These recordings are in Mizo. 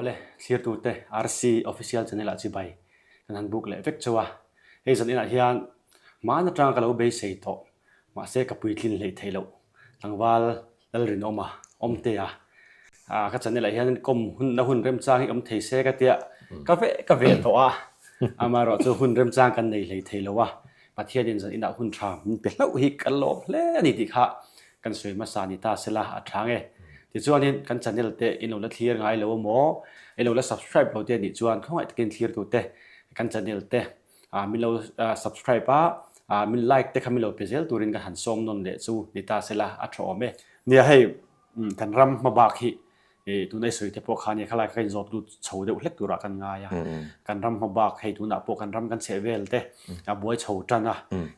Awle, thlirtute RC Official Channel ah chibai kan han buk leh vek chauh a. Hei zan inah hian hmaan atanga ka lo beisei tawh, mahse ka puitlin hleih theih loh tlangval Lalrinawma Awmtea ka channel ah hian kawm hunna hun remchang hi awm thei se ka tia ka veh ka veh tawh a, amaherawhchu hun remchang kan nei hlei thei lo a, Pathianin zan inah hun tha min pe hlauh hi ka lawm hle a ni tih kha kan sawi hmasa ni ta sela a tha nge. Tichuanin kan channel te in lo la thlir ngai lo emaw, in lo la subscribe lo te anih chuan khawngaih takin thlirtute kan channel te min lo subscribe a, min like te kha min lo pe zel turin ka han sawm nawn leh chu ni ta sela a tha awm e. Nia hei kan ram hma bak hi tuna i sawi te pawh kha nia khalai kha ka inzawt lut chho deuh hlek turah kan ngai a, kan ram hma bak hei tunah pawh kan ram kan chheh vel te a buai chho tan a,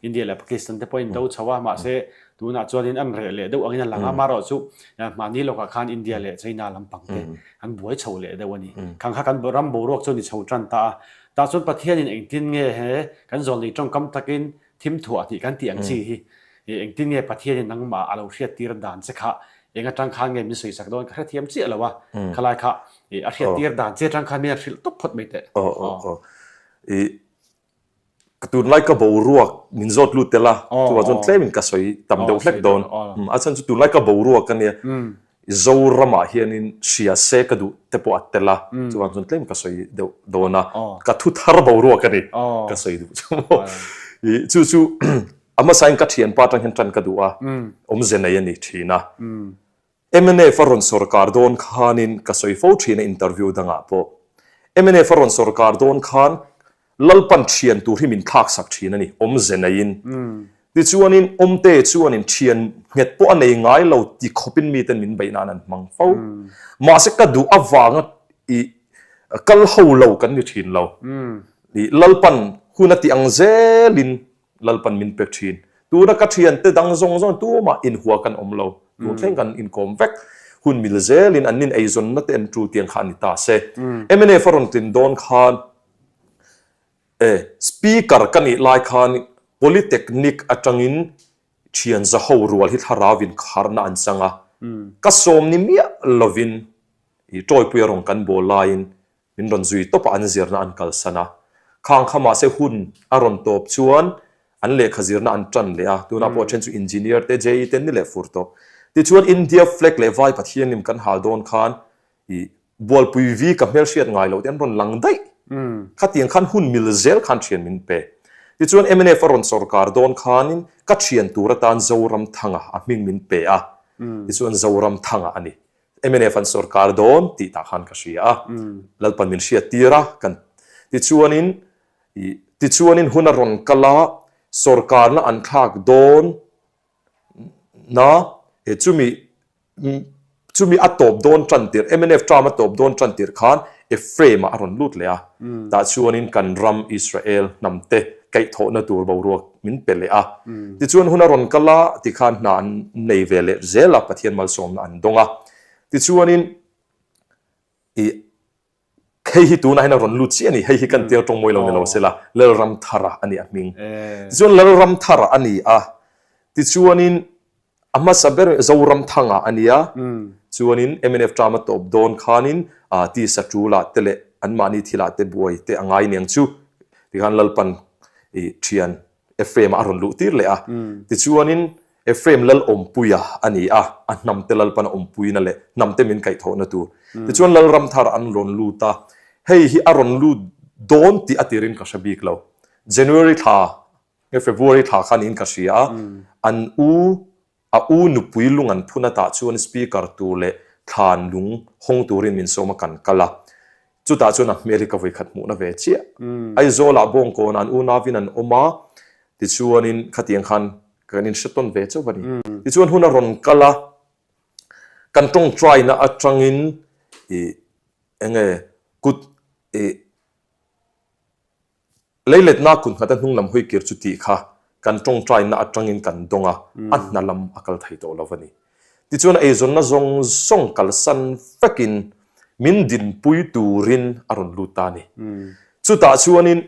India leh Pakistan te pawh in do chho a, mahse tunah chuanin an reh leh deuh angin a lang a, amaherawhchu mahni lawkah khan India leh China lampang te an buai chho leh deuh a ni. Khang kha kan ram boruak chu a ni chho tan ta a, Tah chuan Pathianin engtin nge he kan zawlnei tawngkam takin thim thuah tih kan tih ang chi hi engtin nge Pathianin nangmah a lo hriattir dan che kha eng atang khan nge min sawisak dawn ka hrethiam chiah lo a, khalai kha a hriattir dan che atang khan min han hrilh tawp phawt mai teh. Aw aw aw. I ka tunlai ka boruak min zawt lut tel a, chuvang chuan tlemin ka sawi tam deuh hlek dawn. A chhan chu tunlai ka boruak a nia. Zoramah hianin hria se ka duh te pawh a tel a, chuvang chuan tlem ka sawi deuh dawn a, ka thu thar boruak a ni ka sawi duh chu maw. I chu chu a hmasain ka thianpa atang hian tan ka duh a, awmze nei a ni thin a. Mnf a rawn sawrkar dawn khanin ka sawi fo thin a interview dangah pawh. Mnf a rawn sawrkar dawn khan Lalpan thian tur hi min thlak sak thin a ni, awmze neiin. Tichuanin Awmte chuanin thian nghet pawh a nei ngai lo ti khawpin miten min beih nan an hmang fo. Mahse ka duh avanga i kal ho lo kan ni thin lo. I Lalpan hun a tih ang zelin Lalpan min pe thin. Tuna ka thiante dang zawng zawng tumah inhua kan awm lo. Tun thleng kan inkawm vek. Hun mil zelin an nin eizawnna te an tul tiang kha a ni ta se. Mnf a rawn tlin dawn khan E, Speaker ka nih lai khan Polytechnic atangin thian zaho rual hi thlarauin kharna an chang a, ka sawm ni miah lovin i tawipui a rawn kan bawl laiin min rawn zui tawp a, an zirna an kalsan a. Khang kha mahse hun a rawn tawp chuan an lehkha zirna an tan leh a, tunah pawh then chu Engineer te, JE te an ni leh fur tawh. Tichuan India flag leh Vai Pathianim kan hal dawn khan I bualpui vi ka hmelhriat ngai loh te an rawn lang daih. Khatiang khan hun mil zel khan thian min pe. Tichuan mnf a rawn sawrkar dawn khanin ka thian tur atan Zoramthanga a hming min pe a. Tichuan Zoramthanga a ni. Mnf an sawrkar dawn tih tah khan ka hria a. Lalpan min hriat tir a kan tichuanin i tichuanin hun a rawn kal a sawrkarna an thlak dawn na e chumi Chumi a tawp dawn tan tirh, mnf term a tawp dawn tan tirh khan Ephraim-ah a rawn lut leh a. Tah chuanin kan ram Israel hnamte kaihthawhna tur boruak min pe leh a. Tichuan hun a rawn kal a, tikhan hna an nei ve leh zel a, Pathian malsawmna an dawng a. Tichuanin i Hei hi tunah hian a rawn lut chiah a ni, hei hi kan tel tawng mawi lo ni lo sela, Lalramthara a ni a hming. Tichuan Lalramthara a ni a, tichuanin a hmasa ber Zoramthanga a ni a, chuanin mnf term a tawp dawn khanin tisa tulah te leh anmahni thilah te buai te a ngai niang chu, tikhan Lalpan i thian Ephraim a rawn luh tir leh a. Tichuanin Ephraim lal awmpuia a ni a, a hnamte Lalpan a awmpuina leh hnamte min kaihthawhna tur. Tichuan Lalram thar an rawn lut a, hei hi a rawn lut dawn tih a tirin ka hre bik lo. January thla nge February thla kha niin ka hria a, an u A u nupui lung an phun atah chuan speaker tur leh thlan lung hawng turin min sawm a kan kal a. Chutah chuan a hmel hi ka vawikhat hmuhna ve chiah. Aizawlah Bawngkawnah an unauin an awm a, tichuanin khatiang khan kan inhre tawn ve chauh a ni. Tichuan hun a rawn kal a, kan tawngtaina atangin ih enge kut ih Leiletna kut nghata hnung lam hawi kir chu tih kha kan tawngtaina atangin kan dawng a, a hna lam a kal thei tawh lo a ni. Tichuan eizawnna zawng zawng kalsan vekin min dinpui turin a rawn lut ta a ni. Chutah chuanin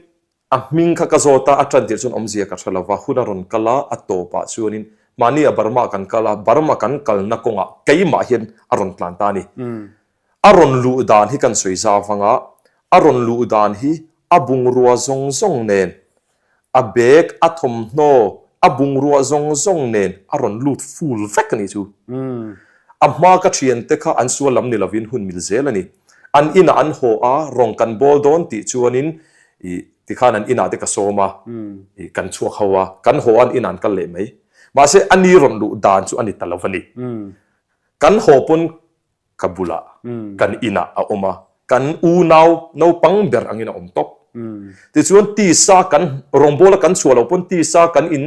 a hming kha ka zawt a, a tan tirh chuan awmzia ka hre lo va, hun a rawn kal a, a tawpah chuanin mahni a Burma kan kal a, Burma kan kalna kawngah keimah hian a rawn tlan ta a ni. A rawn luh dan hi kan sawi zau vang a, a rawn luh dan hi a bungrua zawng zawng nen, a bag, a thawmhnaw, a bungrua zawng zawng nen a rawn lut full vek a nih chu. A hma ka thiante kha an sual lam ni lovin hun mil zel a ni. An inah an haw a, rawng kan bawl dawn tih chuanin ih tikhan an inah te ka sawm a, ih kan chhuak ho a, kan haw a an inah an kal leh mai. Mahse a ni rawn luh dan chu a ni ta lo a ni. Kan haw pawn ka bulah kan inah a awm a, kan unau naupang ber angin a awm tawp. Tichuan tisa kan rawngbawla kan chhuah loh pawn tisa kan in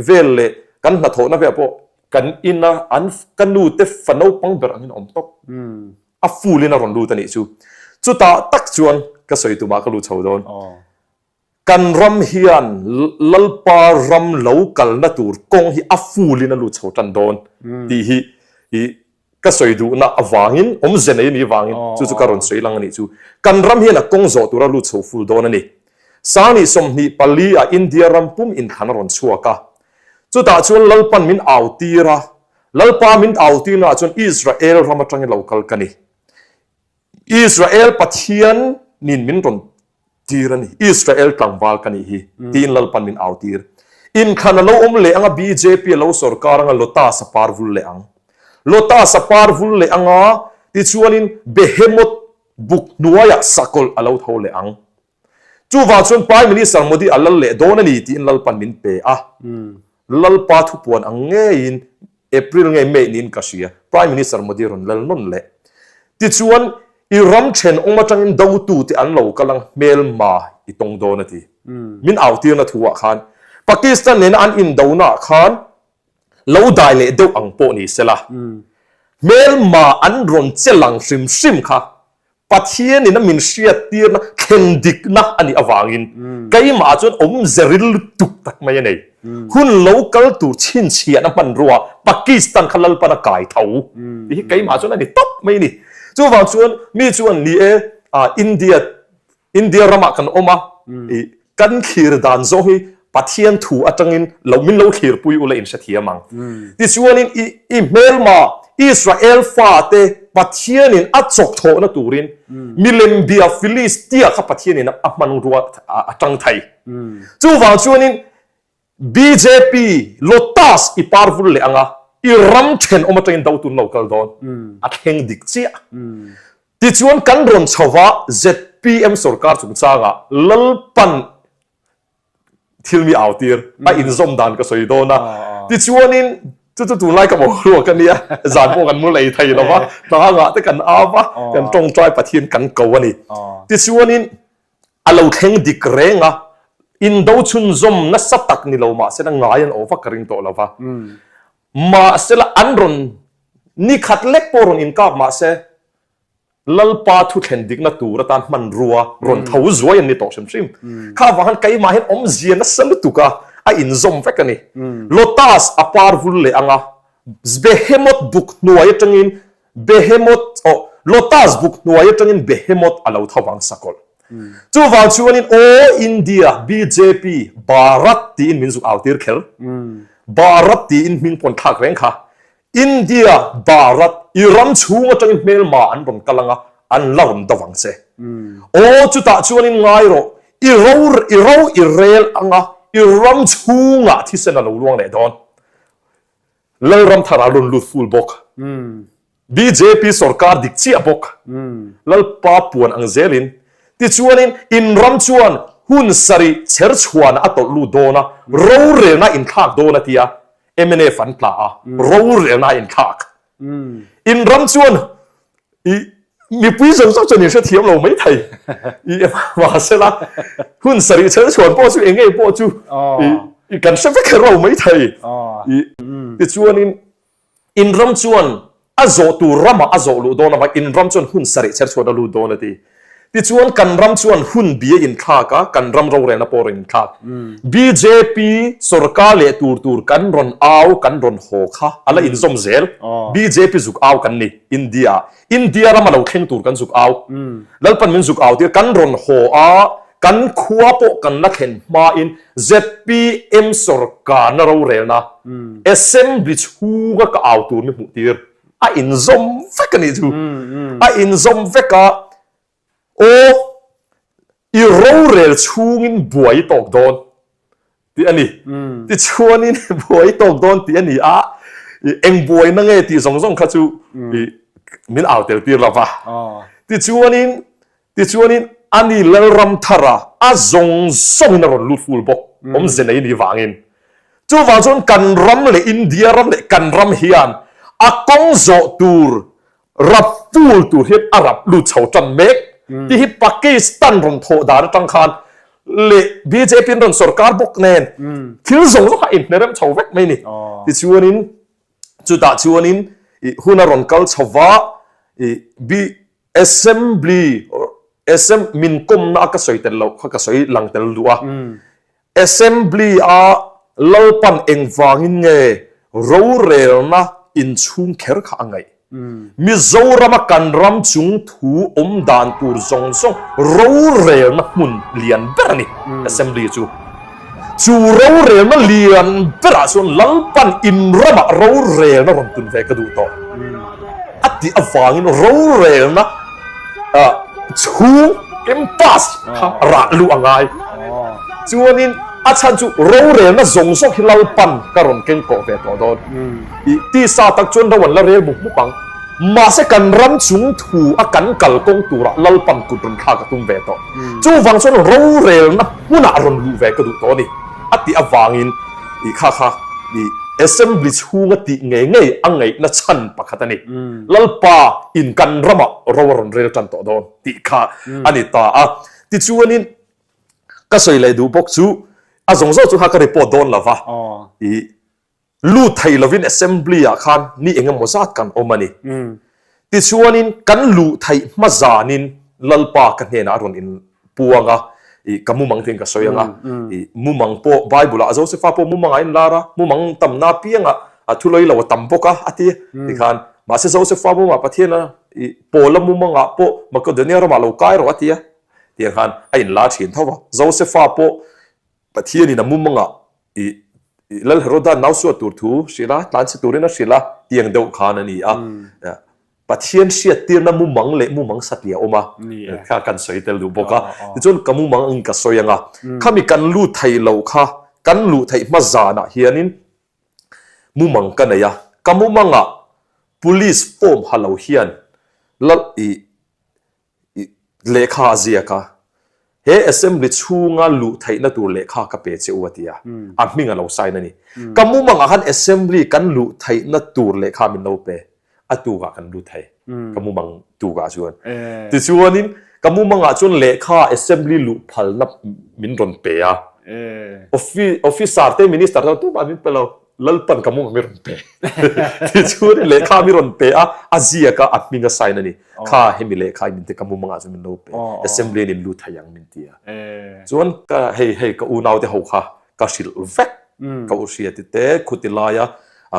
vel leh kan hnathawhna velah pawh kan ina an ka nu te fa naupang ber angin a awm tawp. A full in a rawn lut a nih chu. Chutah tak chuan ka sawi tumah ka lut chho dawn. Kan ram hian Lalpa ram lo kalna tur kawng hi a full in a lut chho tan dawn tih hi i ka sawi duhna avangin awmze nei a nih avangin chu chu ka rawn sawi lang a nih chu. Kan ram hian a kawng zawh tura lut chho full dawn a ni. Sangni 24 ah India ram pum inthlan a rawn chhuak a. Chutah chuan Lalpan min au tir a, Lalpa min au tirna ah chuan Israel ram atangin lo kal ka ni. Israel Pathian nin min rawn tir a ni. Israel tlangval ka nih hi tiin Lalpan min au tir. Inthlan a lo awm leh anga bjp a lo sorkar anga Lotus a par vul leh ang. Lotus a par vul leh anga tichuanin Behemoth buk hnuaiah sakawlh a lo tho leh ang. Chuvang chuan Prime Minister Modi a lal leh dawn a ni tiin Lalpan min pe a. Lalpa thupuan ang ngeiin April ngei May niin ka hria, Prime Minister Modi rawn lal nawn leh. Tichuan, i ram thenawm atangin dotute an lo kal ang hmelma i tawng dawn a ti. Min autirna thu ah khan Pakistan nena an indona ah khan lo dai leh deuh ang pawh ni sela, hmelma an rawn che lang hrim hrim kha Pathianin a min hriattirna thlen dikna a nih avangin keimah chuan awmze ril lutuk tak mai a nei. Hun lo kal tur chhinchhiahna hmanrua Pakistan kha Lalpan a kai tho tih hi keimah chuan a ni tawp mai a ni. Chuvang chuan mi chuan ni e India India ramah kan awm a, kan thlir dan zawng hi Pathian thu atangin lo min lo thlirpui ula in hrethiam ang. Tichuanin i i hmelma Israel fate Pathianin a chawk thawhna turin milem bia Philistia kha Pathianin a hmanrua a tang thei. Chuvang chuanin Bjp Lotus i par vul leh anga i ram thenawm atangin do tun lo kal dawn a thleng dik chiah. Tichuan kan rawn chho va zpm sorkar chungchangah Lalpan thil mi au tir a inzawm dan ka sawi dawn a. Tichuanin chu chu tunlai ka boruak a nia zan pawh kan mu lei thei lo va tlangah te kan au va kan tawngtai Pathian kan ko a ni. Tichuanin A lo thleng dik reng a, indo chhunzawm nasa tak ni lo mahsela ngai an awh vak ka ring tawh lo va. Mahsela an rawn ni khat lek pawh rawn inkap mahse Lalpa thu thlen dikna tur atan hmanrua rawn tho zuai an ni tawh hrim hrim. Kha avang khan keimah hian awmzia nasa lutuk a, a inzawm vek a ni. Lotus a par vul leh ang a, Behemoth buk hnuai atangin Behemoth, aw, Lotus buk hnuai atangin Behemoth a lo tho vang sakawlh. Chuvang chuanin aw India, bjp, Bharat tiin min zuk au tir kher. Bharat tiin hming pawn thlak reng kha. India, Bharat, i ram chhung atangin hmelma an rawn kal anga, an la rawn do vang che. Aw chutah chuanin ngai rawh, i ro, i ro i rel anga, i ram chhungah thisen a lo luang leh dawn. Lalramthar a rawn lut full bawk. Bjp sorkar dik chiah bawk. Lalpa puan ang zelin. Tichuanin in ram chuan hun sarih chher chhuan a tawlh lut dawn a, rorelna a inthlak dawn a tia mnf an tla a, rorelna a inthlak. In ram chuan I mipui zawng zawng chuan in hrethiam lo mai thei. I mahsela hun sarih chher chhuan pawh chu eng nge pawh chu i kan hre vek kher lo mai thei. I tichuanin in ram chuan a zawh tur ramah a zawh luh dawn avang in ram chuan hun sarih chher chhuan a lut dawn a ti. Tichuan kan ram chuan hun bi a inthlak a, kan ram rorelna pawh a rawn inthlak. Bjp sorkar leh tur tur kan rawn au, kan rawn haw kha a la inzawm zel. Bjp zuk au kan ni India ah. India rama lo thleng tur kan zuk au. Lalpan min zuk au tir, kan rawn haw a, kan khua pawh kan la thlen hmain zpm sorkarna rorelna Assembly chhunga ka au tur mi hmuh tir. A inzawm vek a nih chu. A inzawm vek a, aw i rorel chhungin buai i tawk dawn tih a ni. Tichuanin buai i tawk dawn tih a ni a, eng buaina nge tih zawng zawng kha chu min au tel tir lo va. Tichuanin Tichuanin ani Lalram thara a zawng zawngin a rawn lut ful bawk, awmze nei ni vangin. Chuvang chuan kan ram leh India ram leh kan ram hian a kawng zawh tur rap ful tur hian a rap lut chho tan mek tih hi Pakistan rawn thawh dan atang khan leh bjp an rawn sorkar bawk nen thil zawng zawng kha a inhnerem chho vek mai a ni. Tichuanin chutah chuanin hun a rawn kal chho va, Assembly Assem min kawmna a ka sawi tel loh kha ka sawi lang tel duh a. Assembly a Lalpan engvangin nge rorelna inchhung kher kha a ngaih? Mizorama kan ram chung thu awm dan tur zawng zawng rorelna hmun lian ber a ni Assembly chu. Chu rorelna lian berah chuan Lalpan inramah rorelna rawn tun ve ka duh tawh. A tih avangin rorelna chhung campus kha rah luh a ngai. Chuanin a chhan chu rorelna zawng zawng hi Lalpan ka rawn keng kawh ve tawh dawn. I tisa tak chuan ro an la rel mup mup ang. Mahse kan ram chung thu a kan kal kawng turah Lalpan kut rawn thlak a tum ve tawh. Chuvang chuan rorelna hmunah rawn luh ve ka duh tawh a ni. A tih avangin i kha kha i Assembly chhunga tih ngei ngei a ngaihna chhan pakhat a ni. Lalpa in kan ramah ro a rawn rel tan tawh dawn tih kha a ni ta a. Tichuanin ka sawi leh duh bawk chu a zawng zawng chu kha ka report dawn lo va, i Lut thei lovin Assembly ah khan ni eng emaw zat kan awm a ni. Tichuanin kan luh theih hma zanin Lalpa ka hnenah a rawn in puang a, i ka mumang tiin ka sawi ang a, i mumang pawh Bible ah Josefa pawh mumang ah a inlar a, mumang tamna apiangah a thulawi lo a tam bawk a a ti tikhan mahse Josefa mumangah Pathian a i Paula mumangah pawh Makedonia ramah lo kai rawh a ti a tiang khan a inlar thin tho va, Josefa pawh Pathianin a mumangah i Lal Heroda nau suat tur thu hrilh a, tlan chhe turin a hrilh a, tiang deuh khan a ni a. Pathian hriattirna mumang leh mumang satliah a awm a, kha kan sawi tel duh bawk a. Tichuan ka mumang angin ka sawi ang a, khami kan lut thei lo kha, kan luh theih hma zanah hianin mumang ka nei a, ka mumangah police form ha lo hian Lal i Lehkha a ziak a, He Assembly chhunga luh theihna tur lehkha ka pe che u a ti a, a hming a lo sign a ni. Ka mumangah khan Assembly kan luh theihna tur lehkha min lo pe, a tukah kan lut thei, ka mumang tukah chuan. Tichuanin ka mumangah chuan lehkha Assembly luh phalna min rawn pe a, Officer te Minister te tumah min pe lo, Lalpan ka mumang mi rawn pe. Tichuanin lehkha mi rawn pe a, a ziak a, a hming a sign a ni. Kha hemi lehkha in min ti ka mumangah chuan min lo pe. Assembly in in lut thei ang min ti a. Chuan ka hei hei ka unau te ho kha ka hrilh vek. Ka u hria ti te khuti laia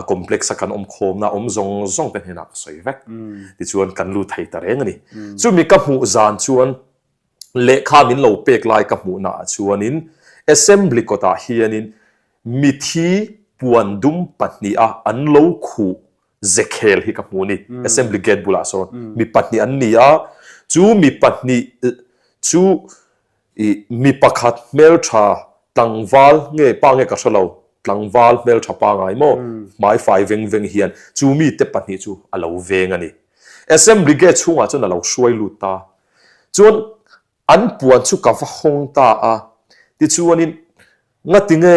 complex a kan awm khawmna awm zawng zawng te hnenah ka sawi vek. Tichuan kan lut thei ta reng a ni. Chumi ka hmuh zan chuan lehkha min lo pek lai ka hmuhna ah chuanin Assembly kawtah hianin mithi puan dum pahniha an lo khuh zekhel hi ka hmu a ni. Assembly gate bulah sawn mi pahnih an ni a, chu mi pahnih chu i mi pakhat hmeltha tlangval nge pa nge ka hre lo, tlangval hmeltha pangai maw hmaifai veng veng hian chu mite pahnih chu a lo veng a ni. Assembly gate chhungah chuan a lo hruai lut ta. Chuan an puan chu ka va hawng ta a, tichuanin ngati nge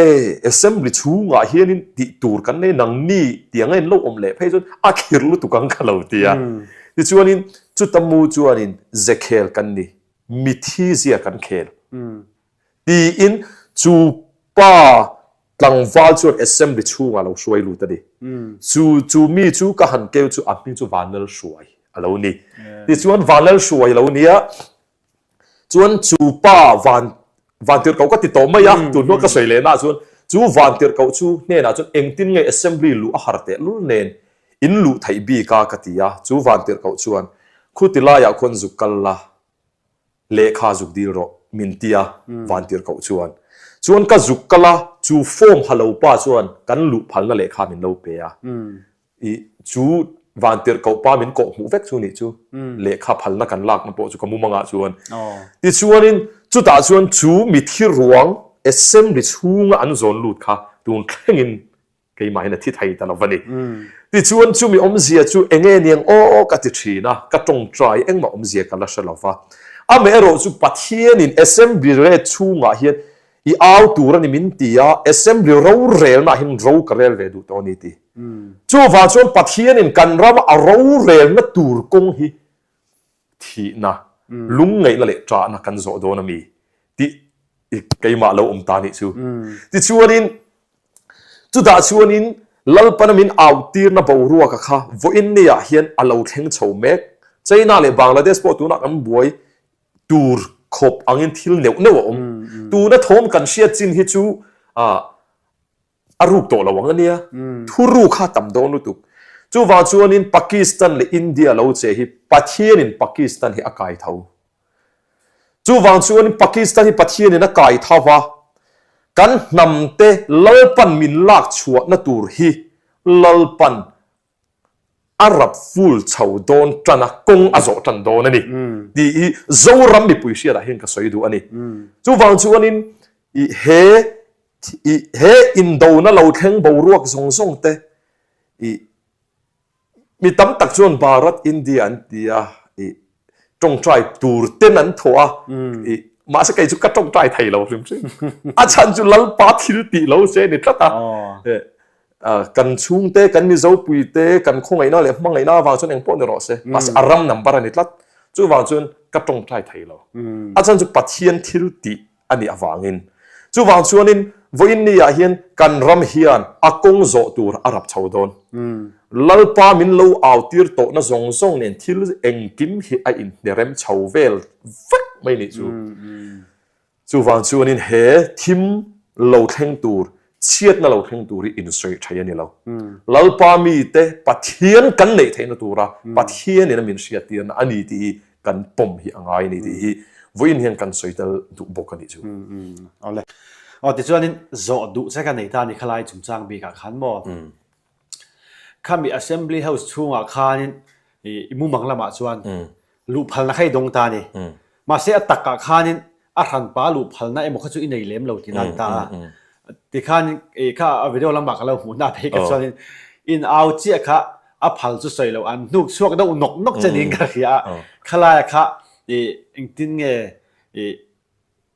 assembly chhungah hianin tih tur kan nei nang ni tiang a in lo awm leh phei chuan a khirh lutuk ang ka lo ti a. Tichuanin chuta mu chuanin ze khel kan ni, mithi zia kan khel tiin chu pa Tlangval chuan assembly chhungah lo hruai lut a ni. Chu chu mi chu ka han keu chu a hming chu Vanlalhruai a lo ni. Tichuan Vanlalhruai a lo ni a, chuan chu pa van Vantirhkoh ka ti tawh mai a, tun hnuah ka sawi leh na chuan chu Vantirhkoh chu hnenah chuan engtin nge assembly luh a har teh lul nen in luh theih bik a ka ti a, chu Vantirhkoh chuan khuti laiah khuan zuk kal la, Lehkha zuk dil rawh, min ti a, Vantirhkoh chuan. Chuan ka zuk kal a, chu form ha lo pa chuan kan luh phalna lehkha min lo pe a. I chu Vantirhkoh pa min kawh hmuh vek chu nih chu lehkha phalna kan lakna pawh chu ka mumangah chuan. Tichuanin chutah chuan chu mithi ruang assembly chhunga an zawn lut kha tun thlengin keimahin a thi thei ta lo va ni. Tichuan chumi awmzia chu enge niang aw ka ti thin a, ka tawngtai engmah awmzia ka la hre lo va. Amaherawh chu Pathianin assembly rate chhungah hian i au tur a ni min ti a, assembly rorelnaah hian ro ka rel ve duh tawh a ni ti. Chuvang chuan Pathianin kan rama a rorelna tur kawng hi thihna, lungngaihna leh ṭahna kan zawh dawn a mi tih i keimah lo awm ta nih chu. Tichuanin chutah chuanin Lalpana min autirna boruaka kha vawiin niah hian a lo thleng chho mek. China leh Bangladesh pawh tunah kan buai tur khawp angin thil neuh neuh a awm. Tuna thawm kan hriat chin hi chu a ruk tawh lo ang a nia, thu ruk kha a tam dawn lutuk. Chuvang chuanin Pakistan leh India lo che hi Pathianin Pakistan hi a kai tho. Chuvang chuanin Pakistan hi Pathianin a kai tho va, kan hnamte Lalpan min lak chhuahna tur hi Lalpan a rap full chho dawn tan a, kawng a zawh tan dawn a ni tih hi Zoram mipui hriatah hian ka sawi duh a ni. Chuvang chuanin i he i he indona lo thleng boruak zawng zawng te i mi tam tak chuan Bharat India an ti a i tawngtai tur ten an thawh a i mahse kei chu ka tawngtai thei lo hrim hrim a chhan chu Lalpa thil tih lo che ni tlat a kan chhungte kan Mizopui te kan khawngaihna leh hmangaihna avang chuan engpawh ni rawh se mahse a ram number a ni tlat chuvang chuan ka tawngtai thei lo a chhan chu Pathian thil tih a nih avangin. Chuvang chuanin vawiin niah hian kan ram hian a kawng zawh tur a rap chho dawn. Lalpa min lo autir tawhna zawng zawng nen thil engkim hi a inhnerem chho vel vek mai nih chu. Chuvang chuanin he thim lo thleng tur, chhiatna lo thleng tur hi insawi thei a ni lo. Lalpa mite Pathian kan neih theihna tura Pathianin a min hriattirna a ni tih hi kan pawm hi a ngai a ni tih hi vawiin hian kan sawi tel duh bawk a nih chu. Awle. Aw tichuanin zawh duh che ka nei ta a ni khalai chungchang bikah khan maw? Khami Assembly House chhungah khanin i mumang lamah chuan luh phalna kha i dawng ta a ni. Mahse a takah khanin a hranpa luh phalna emaw kha chu i nei lem lo tih nan ta a. Tikhan i kha a video lamah ka lo hmuh na phei ka chuanin in au chiah kha a phal chu sawi lo an hnuk chhuak deuh nawk nawk che niin ka hria a. Khalaia kha i engtin nge i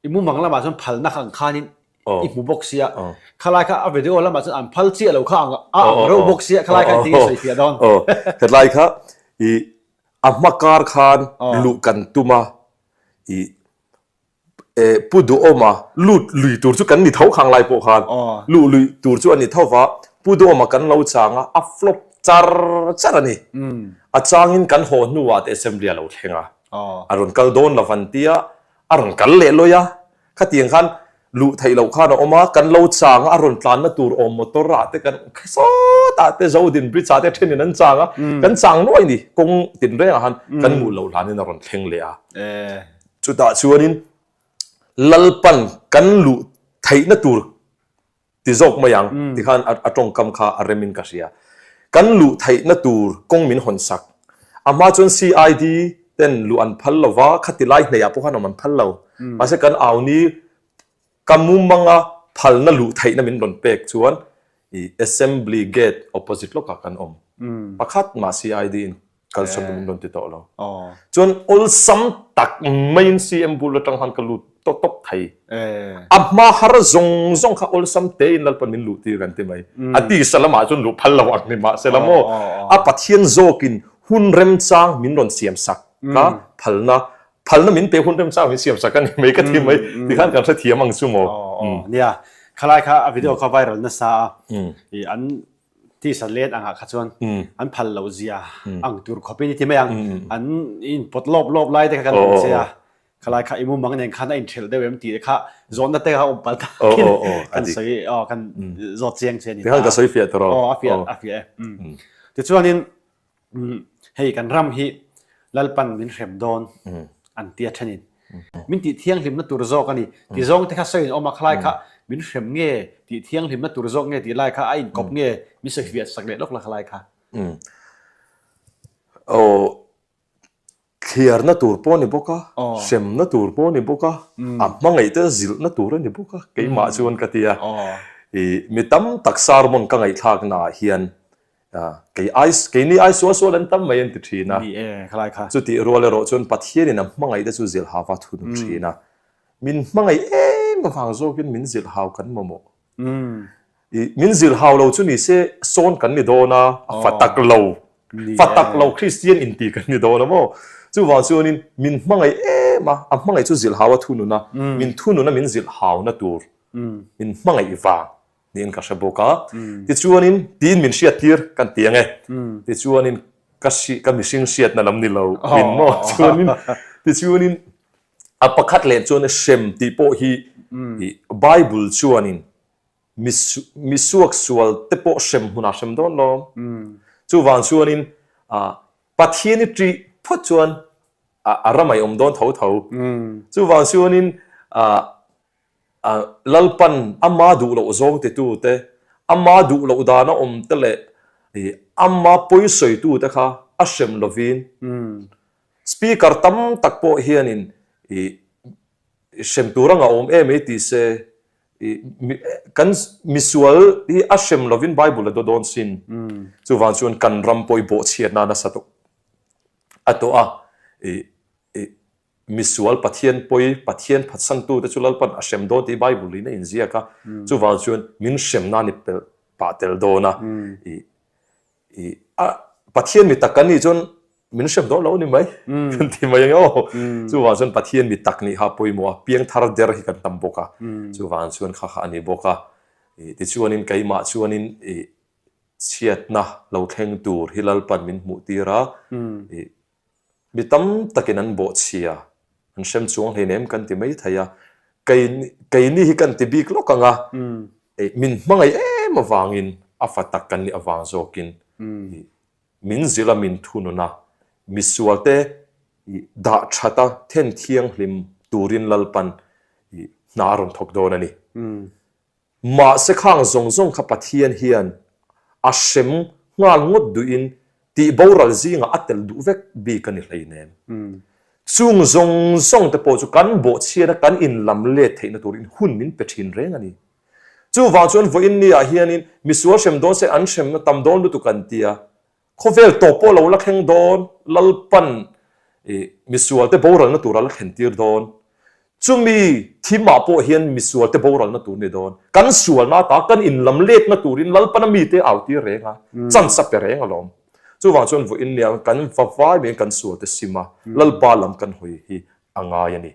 i mumang lamah chuan phalna kha ang khanin i hmu bawk sia. Khalai kha a video lamah chuan an phal chiah lo kha ang a ang reuh bawk sia khalai kha engtin nge sawi fiah dawn. Hetlai kha i a hma kar khan luh kan tum a i Pu Duhawma lut lui tur chu kan ni tho khang lai pawh khan luh lui tur chu a ni tho va, Pu Duhawma kan lo chang a, a flop char char a ni. A changin kan haw hnuah te assembly a lo thleng a, a rawn kal dawn lo van tia a rawn kal leh lawi a, khatiang khan Luh theih loh khan a awm a, kan lo chang a, a rawn tlanna tur awm motor ah te kan sawtah te Zodin bridge ah te thenin an chang a, kan chang nuai ni, kawng tin rengah khan kan hmuh loh hlanin a rawn thleng leh a. Chutah chuanin Lalpan kan luh theihna tur ti zawk mai ang tikhan a tawngkam kha a remin ka hria. Kan luh theihna tur kawng min hawn sak. A hma chuan CID ten luh an phal lo va, khati lai hneihah pawh khan awm an phal lo. Mahse kan au ni ka mumanga phalna luh theihna min rawn pek chuan i Assembly gate opposite lawkah kan awm. Pakhat mah CID in kalsawn min rawn ti tawh lo. Chuan awlsam tak maiin CM bul atang khan ka lut tawp tawp thei. A hma har zawng zawng kha awlsam tein Lalpan min luh tir kan ti mai. A tisa lamah chuan luh phal lo ang ni mahse la maw a Pathian zawkin hun remchang min rawn siam sak ka phalna phalna min pe hun remchang min siam sak a ni mai ka ti mai tikhan kan hrethiam ang chu maw. Nia khalai kha a video kha viral nasa a an Tisa let angah kha chuan an phal loh zia ang tur khawpin i ti mai ang. An inpawt lawp lawp lai te kha kan hmu che a, khalai kha i mumang nen khan a inthelh deuh em tih te kha zawhna te kha awm palh takin kan sawi aw kan zawt chiang che a ni ta. Tikhan ka sawi fiah tawh rawh. Aw a fiah a fiah e. Tichuanin Hei kan ram hi Lalpan min hrem dawn an tia thenin min tih thianghlimna tur zawk a ni ti zawng te kha sawiin awm a khalai kha min hrem nge tih thianghlimna tur zawk nge tih lai kha a inkawp nge min sawi fiah sak leh lawk la khalai kha. Aw, thliarna tur pawh a ni bawk a, hremna tur pawh a ni bawk a, a hmangaihte zilhna tur a ni bawk a, keimah chuan ka ti a. I mi tam tak sermon ka ngaihthlaknaah hian kei ai keini ai sual sual an tam mai an ti thin a. Chutih rual erawh chuan Pathianin a hmangaihte chu zilhhauva thunun thin a. Min hmangaih em avang zawkin min zilhhau kan mamawh. I min zir hau lo chu ni se sawn kan ni dawn a, a fa tak lo, fa tak lo Kristian inti kan ni dawn a maw? Chuvang chuanin min hmangaih em a, a hmangaih chu zilh hau a thunun a, min thunun a min zilh hauna tur min hmangaih vang niin ka hre bawk a. Tichuanin tiin min hriattir kan ti ang e. Tichuanin ka hri ka mihring hriatna lam ni lo in maw? Chuanin tichuanin A pakhat leh chuan hrem tih pawh hi Bible chuanin mi suak sual te pawh hrem hmunah hrem dawn lo. Chuvang chuanin Pathian i ṭih phawt chuan a ramai awm dawn tho tho. Chuvang chuanin Lalpan ama duh loh zawng titute, ama duh loh dana awm te leh ama pawisawitute kha a hrem lovin Speaker tam tak pawh hianin i hrem tur anga awm em ei ti se i kan misual hi a hrem lovin Bible a daw dawn sin. Chuvang chuan kan ram pawh i bawhchhiatna nasa tawh a tawh a i i misual Pathian pawi Pathian phatsantu te chu Lalpan a hrem dawn tih Bible in a inziak a. Chuvang chuan min hremna ni pelh pah tel dawn a i I a Pathian mi tak kan nih chuan min hrem dawn lo ni mai kan ti mai ang aw. Chuvang chuan Pathian mi tak nih kha a pawimawh a, piangthar der hi kan tam bawk a, chuvang chuan kha kha a ni bawk a. I tichuanin keimah chuanin i chhiatna lo thleng tur hi Lalpan min hmuh tir a, i Mi tam takin an bawhchhia, an hrem chuang hleinem kan ti mai thei a, kei keini hi kan ti bik lawk ang a, min hmangaih em avangin a fa tak kan nih avang zawkin min zilh a min thunun a, misualte dah that a then thianghlim turin Lalpan hna a rawn thawk dawn a ni. Mahse khang zawng zawng kha Pathian hian a hrem nghal ngawt duhin tih boral zingah a tel duh vek bik a ni hleinem. Chung zawng zawng te pawh chu kan bawhchhiat a kan inlam let theihna turin hun min pe thin reng a ni. Chuvang chuan vawiin niah hianin misual hrem dawn se an hremna tam dawn lutuk an ti a, Khawvel tawp pawh lo la thleng dawn, Lalpan misualte boralna tur a la thlen tir dawn. Chumi thimah pawh hian misualte boralna tur ni dawn. Kan sualna ata kan inlam letna turin Lalpana mite au tir reng a, chance a pe reng alawm. Chuvang chuan vawiin nia kan va vai mai kan sualte sim a, Lalpa lam kan hawi hi a ngai a ni.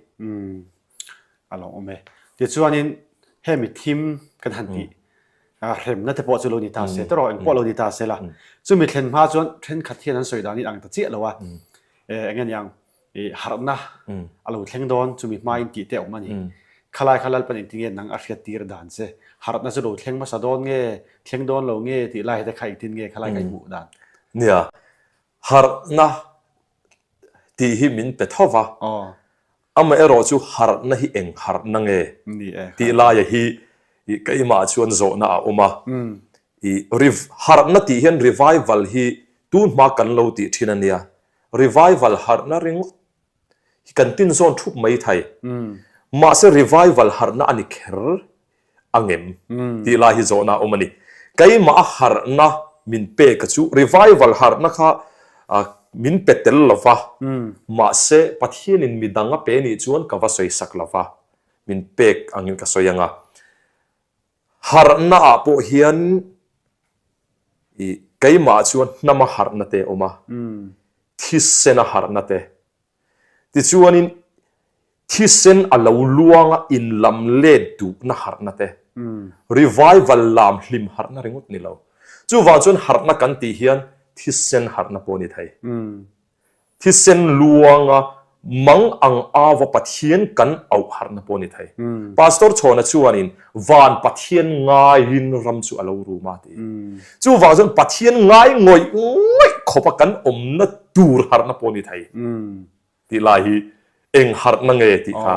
A lo awm e. Tichuanin hemi thim kan han tih hremna te pawh chu lo ni ta se, tawrh eng pawh lo ni ta se la. Chumi thlen hma chuan thenkhat hian an sawi dan in ang ta chiah lo a, eng nge niang harhna a lo thleng dawn chumi hma in tih te a awm a ni. Khalai kha Lalpan engtin nge nang a hriat tir dan che? Harhna chu lo thleng hmasa dawn nge, thleng dawn lo nge tih lai te kha engtin nge khalai kha i hmuh dan? Nia, harhna tih hi min pe tho va, Amaherawh chu harhna hi eng harhna nge tih laia hi keimah chuan zawhna a awm a. I harhna tih hian revival hi tun hma kan lo tih thin a nia. Revival harhna ringawt hi kan tin zawn thup mai thei. Mahse revival harhna a ni kher a ngem tih lai hi zawhna a awm a ni. Keimah a harhna min pek a chu revival harhna kha min pe tel lo va, mahse Pathianin midang a pe nih chuan ka va sawi sak lo va, min pek angin ka sawi ang a. Harhna ah pawh hian i keimah chuan hnama harhna te a awm a, thisena harhna te, Tichuanin thisen a lo luang a inlam let duhna harhna te, revival lam hlim harhna ringawt ni lo. Chuvang chuan harhna kan tih hian thisen harhna pawh a ni thei. Thisen luanga mang ang ava Pathian kan auh harhna pawh a ni thei. Pastor Chhawna chuanin van Pathian ngaiin ram chu a lo rum a ti. Chuvang chuan Pathian ngai ngawih ngawih khawpa kan awmna tur harhna pawh ni thei tih lai hi eng harhna nge tih kha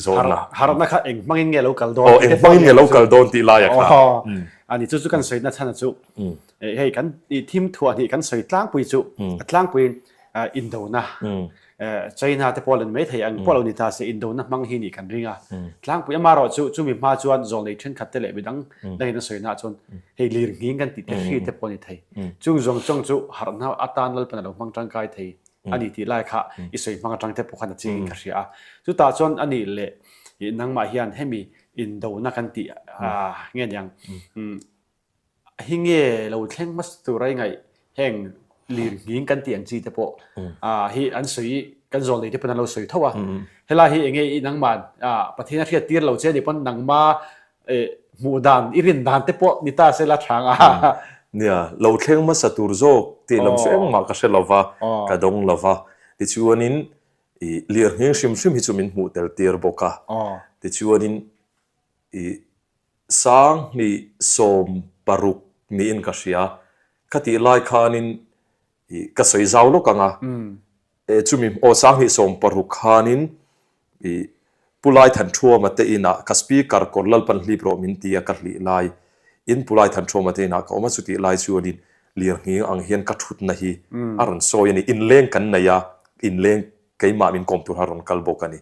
zawhna. Harhna kha eng hmangin nge lo kal dawn? Aw, eng hmangin nge lo kal dawn tih laia kha. A ni, chu chu kan sawina chhan a chu. Hei kan thim thuah hnih kan sawi tlangpui chu a tlangpuiin indona China te pawh a lo ni mai thei ang pawh a lo ni ta se indona hmang hi nih kan ring a. Tlangpui amaherawh chu chumi hma chuan zawlnei thenkhat te leh midang dangin an sawi naah chuan hei lir nghing kan tih te hri te pawh a ni thei. Chung zawng zawng chu harhna atan Lalpan a lo hmang tangkai thei a ni tih lai kha i sawi hmang atang te pawh khan a chiangin ka hria a. Chutah chuan a nih leh nangmah hian hemi indona kan tih nge niang Hi nge lo thleng hmasa tur a i ngaih heng lir nghing kan tih ang chi te pawh hi an sawi kan zawl nei te pawn an lo sawi tho a. Helai hi enge i nangman Pathian a hriat tir lo che ni pawn nangma hmuh dan i rin dan te pawh ni ta se la tha ang a. Nia, lo thleng hmasa tur zawk tih lam chu engmah ka hre lo va, ka dawng lo va. Tichuanin i lir nghing hrim hrim hi chu min hmuh tel tir bawk a. Tichuanin i Sanghnih 16 niin ka hria. Khatih lai khanin i ka sawi zau lawk ang a, e chumi aw Sanghnih 16 khanin i Pu Laithanṭhuama te inah ka speaker kawr Lalpan hlip rawh min ti a ka hlih lai in Pu Laithanṭhuama te inah ka awm a, chutih lai chuanin lirnghing ang hian ka thutna hi a rawn sawi a ni. Inleng kan nei a, inleng keimah min kawm tur a rawn kal bawk a ni.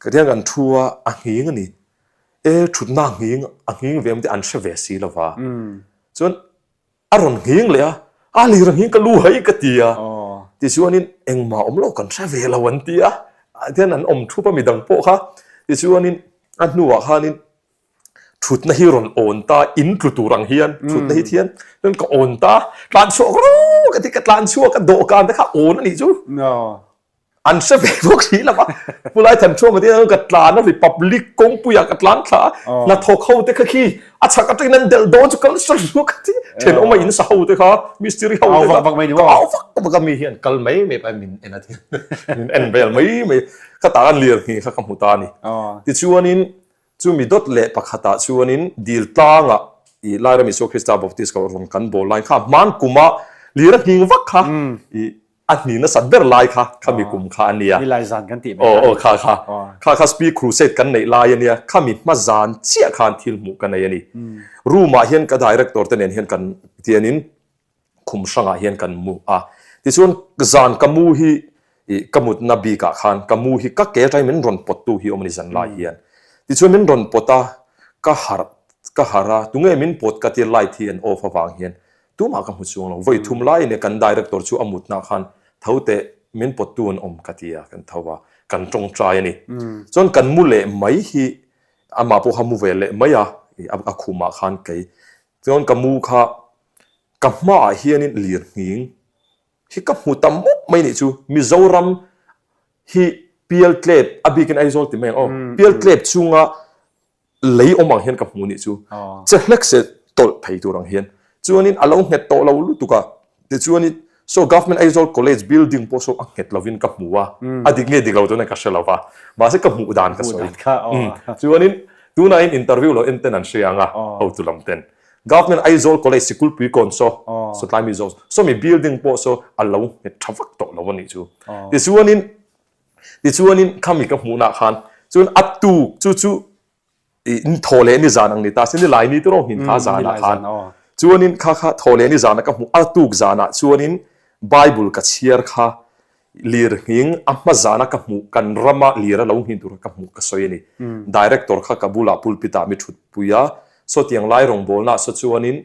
Ka tiang kan thu a, a nghing a ni. E thutna a nghing, a nghing ve awm te an hre ve si lo va. Chuan a rawn nghing leh a, a lir a nghing ka lu hai ka ti a. Tichuanin engmah awm lo kan hre ve lo an ti a. Tihian an awm thup a midang pawh kha. Tichuanin a hnuah khanin thutna hi rawn awn ta, in tlu tur ang hian thutna hi thian chuan ka awn ta, tlan chhuak ru ka ti, ka tlan chhuak a dawhkan te kha awn a nih chu. An hre ve bawk si lo a, Pu Laithanṭhuama te hian ka tlan a Republic kawngpuiah ka tlan thla a, hnathawk ho te kha khi a chhak atangin an delh dawn chu kal sa ruak a ti, thenawma in sa ho te kha, mistiri ho te kha, ka au vak vak a mi hian kal mai mai pawh min en a ti, min en vel mai mai, ka tah an lir nghih kha ka hmu ta a ni. Tichuanin chumi dawt leh pakhatah chuanin dil tlangah i Lairam Isua Krista Baptist Kohhran kan bawl lai kha hman kuma lir a nghing vak kha i A hni nasat ber lai kha khami kum kha a nia. Nilai zan kan tih mai kha a ni. Aw kha kha. Kha kha Speak Crusade kan neih lai a nia. Khami hma zan chiah khan thil hmuh ka nei a ni. Room ah hian ka director te nen hian kan tianin khum hrangah hian kan mu a. Tichuan zan ka mu hi ih ka mutna bik ah khan ka mu hi ka ke atangin min rawn pawt tu hi awm a ni zan lai hian. Tichuan min rawn pawt a, ka harh ka harh a, tunge min pawt ka tia light hi an off avang hian Tumah ka hmu chuang lo. Vawi thum lai nia kan director chu a mutna khan tho teh min pawttu an awm ka ti a, kan tho a, kan tawngtai a ni. Chuan kan mu leh mai hi amah pawh kha mu ve leh mai a, a khumah khan kei. Chuan ka mu kha ka hmaah hianin lirnghing hi ka hmu ta mawp mai nih chu. Mizoram hi pialtlep a bikin Aizawl ti mai ang aw, pialtlep chunga lei awm ang hian ka hmu nih chu che hlek se tawlh thei tur ang hian chuanin a lo nghet tawh lo lutuk a tichuanin saw government Aizawl college building pawh saw a nghet lovin ka hmu a a dik nge dik lo chuan ka hre lo va mahse ka hmuh dan ka sawi chuanin tunah in interview lo en ten an hria ang a hotu lam ten government Aizawl college sikulpui kawn saw sawtlai mi zawng saw mi building pawh saw a lo nghet tha vak tawh lo a nih chu tichuanin Tichuanin khami ka hmuhnah khan chuan a tuk chu chu i thaw leh ni zan ang ni ta se ni lai ni te rawh hmin kha zanah khan chuanin kha kha thaw leh ni zanah ka hmuh a tuk zanah chuanin Bible ka chhiar kha lir nghing a hma zana ka hmuh kan rama lir a lo nghin tur kha ka hmuh ka sawi a ni. Director kha ka bulah pulpit ah mi thutpui a, sawtiang lai rawngbawlna ah saw chuanin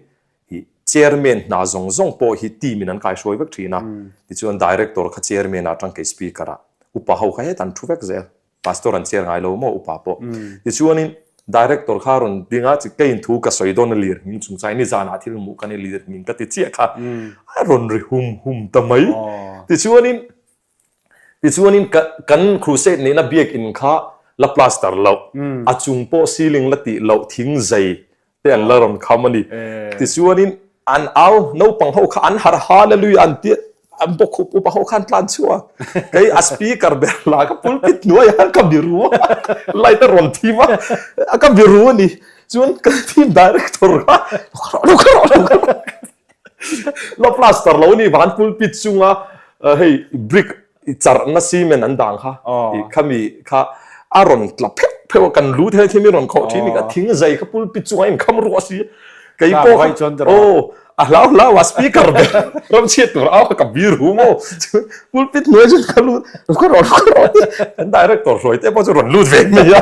Hi chairman hna zawng zawng pawh hi team in an kaihruai vek thin a, tichuan director kha chairman ah tangkei speaker ah upa ho kha hetah an thu vek zel, pastor an chair ngai lo maw upa pawh. Tichuanin director kha rawn ding a, keiin thu ka sawi dawn a lir hming chung chuan nizan ah thil hmuh ka ni lir hming ka ti chiah kha a rawn ri hum hum ta mai. Tichuanin Tichuanin kan crusade neihna biakinn kha la plaster loh, a chung pawh ceiling la tih loh thing zai te an la rawn kham a ni. Tichuanin an au naupang ho kha an harh hallelujah an tia an bawkhup upa ho kha an tlan chhuak. Kei a speaker ber lah ka pulpit hnuaiah ka biru a, light a rawn thim a, ka biru a ni. Chuan ka team director kha lo kha rawh lo kha rawh. La plaster lo ni van pulpit chunga hei brick charhna cement an dang kha i khami kha a rawn tla pheuh pheuh a kan lu thei thim i rawn khawh thin a thing zai kha pulpit chunga in kham ruah si kei pawh kha aw a hlau hlau a speaker ber ram chhiat tur au kha ka bir hu maw pulpit hnuai chu ka lut ka rawn ka rawn kan director hruai te pawh chu rawn lut ve mai a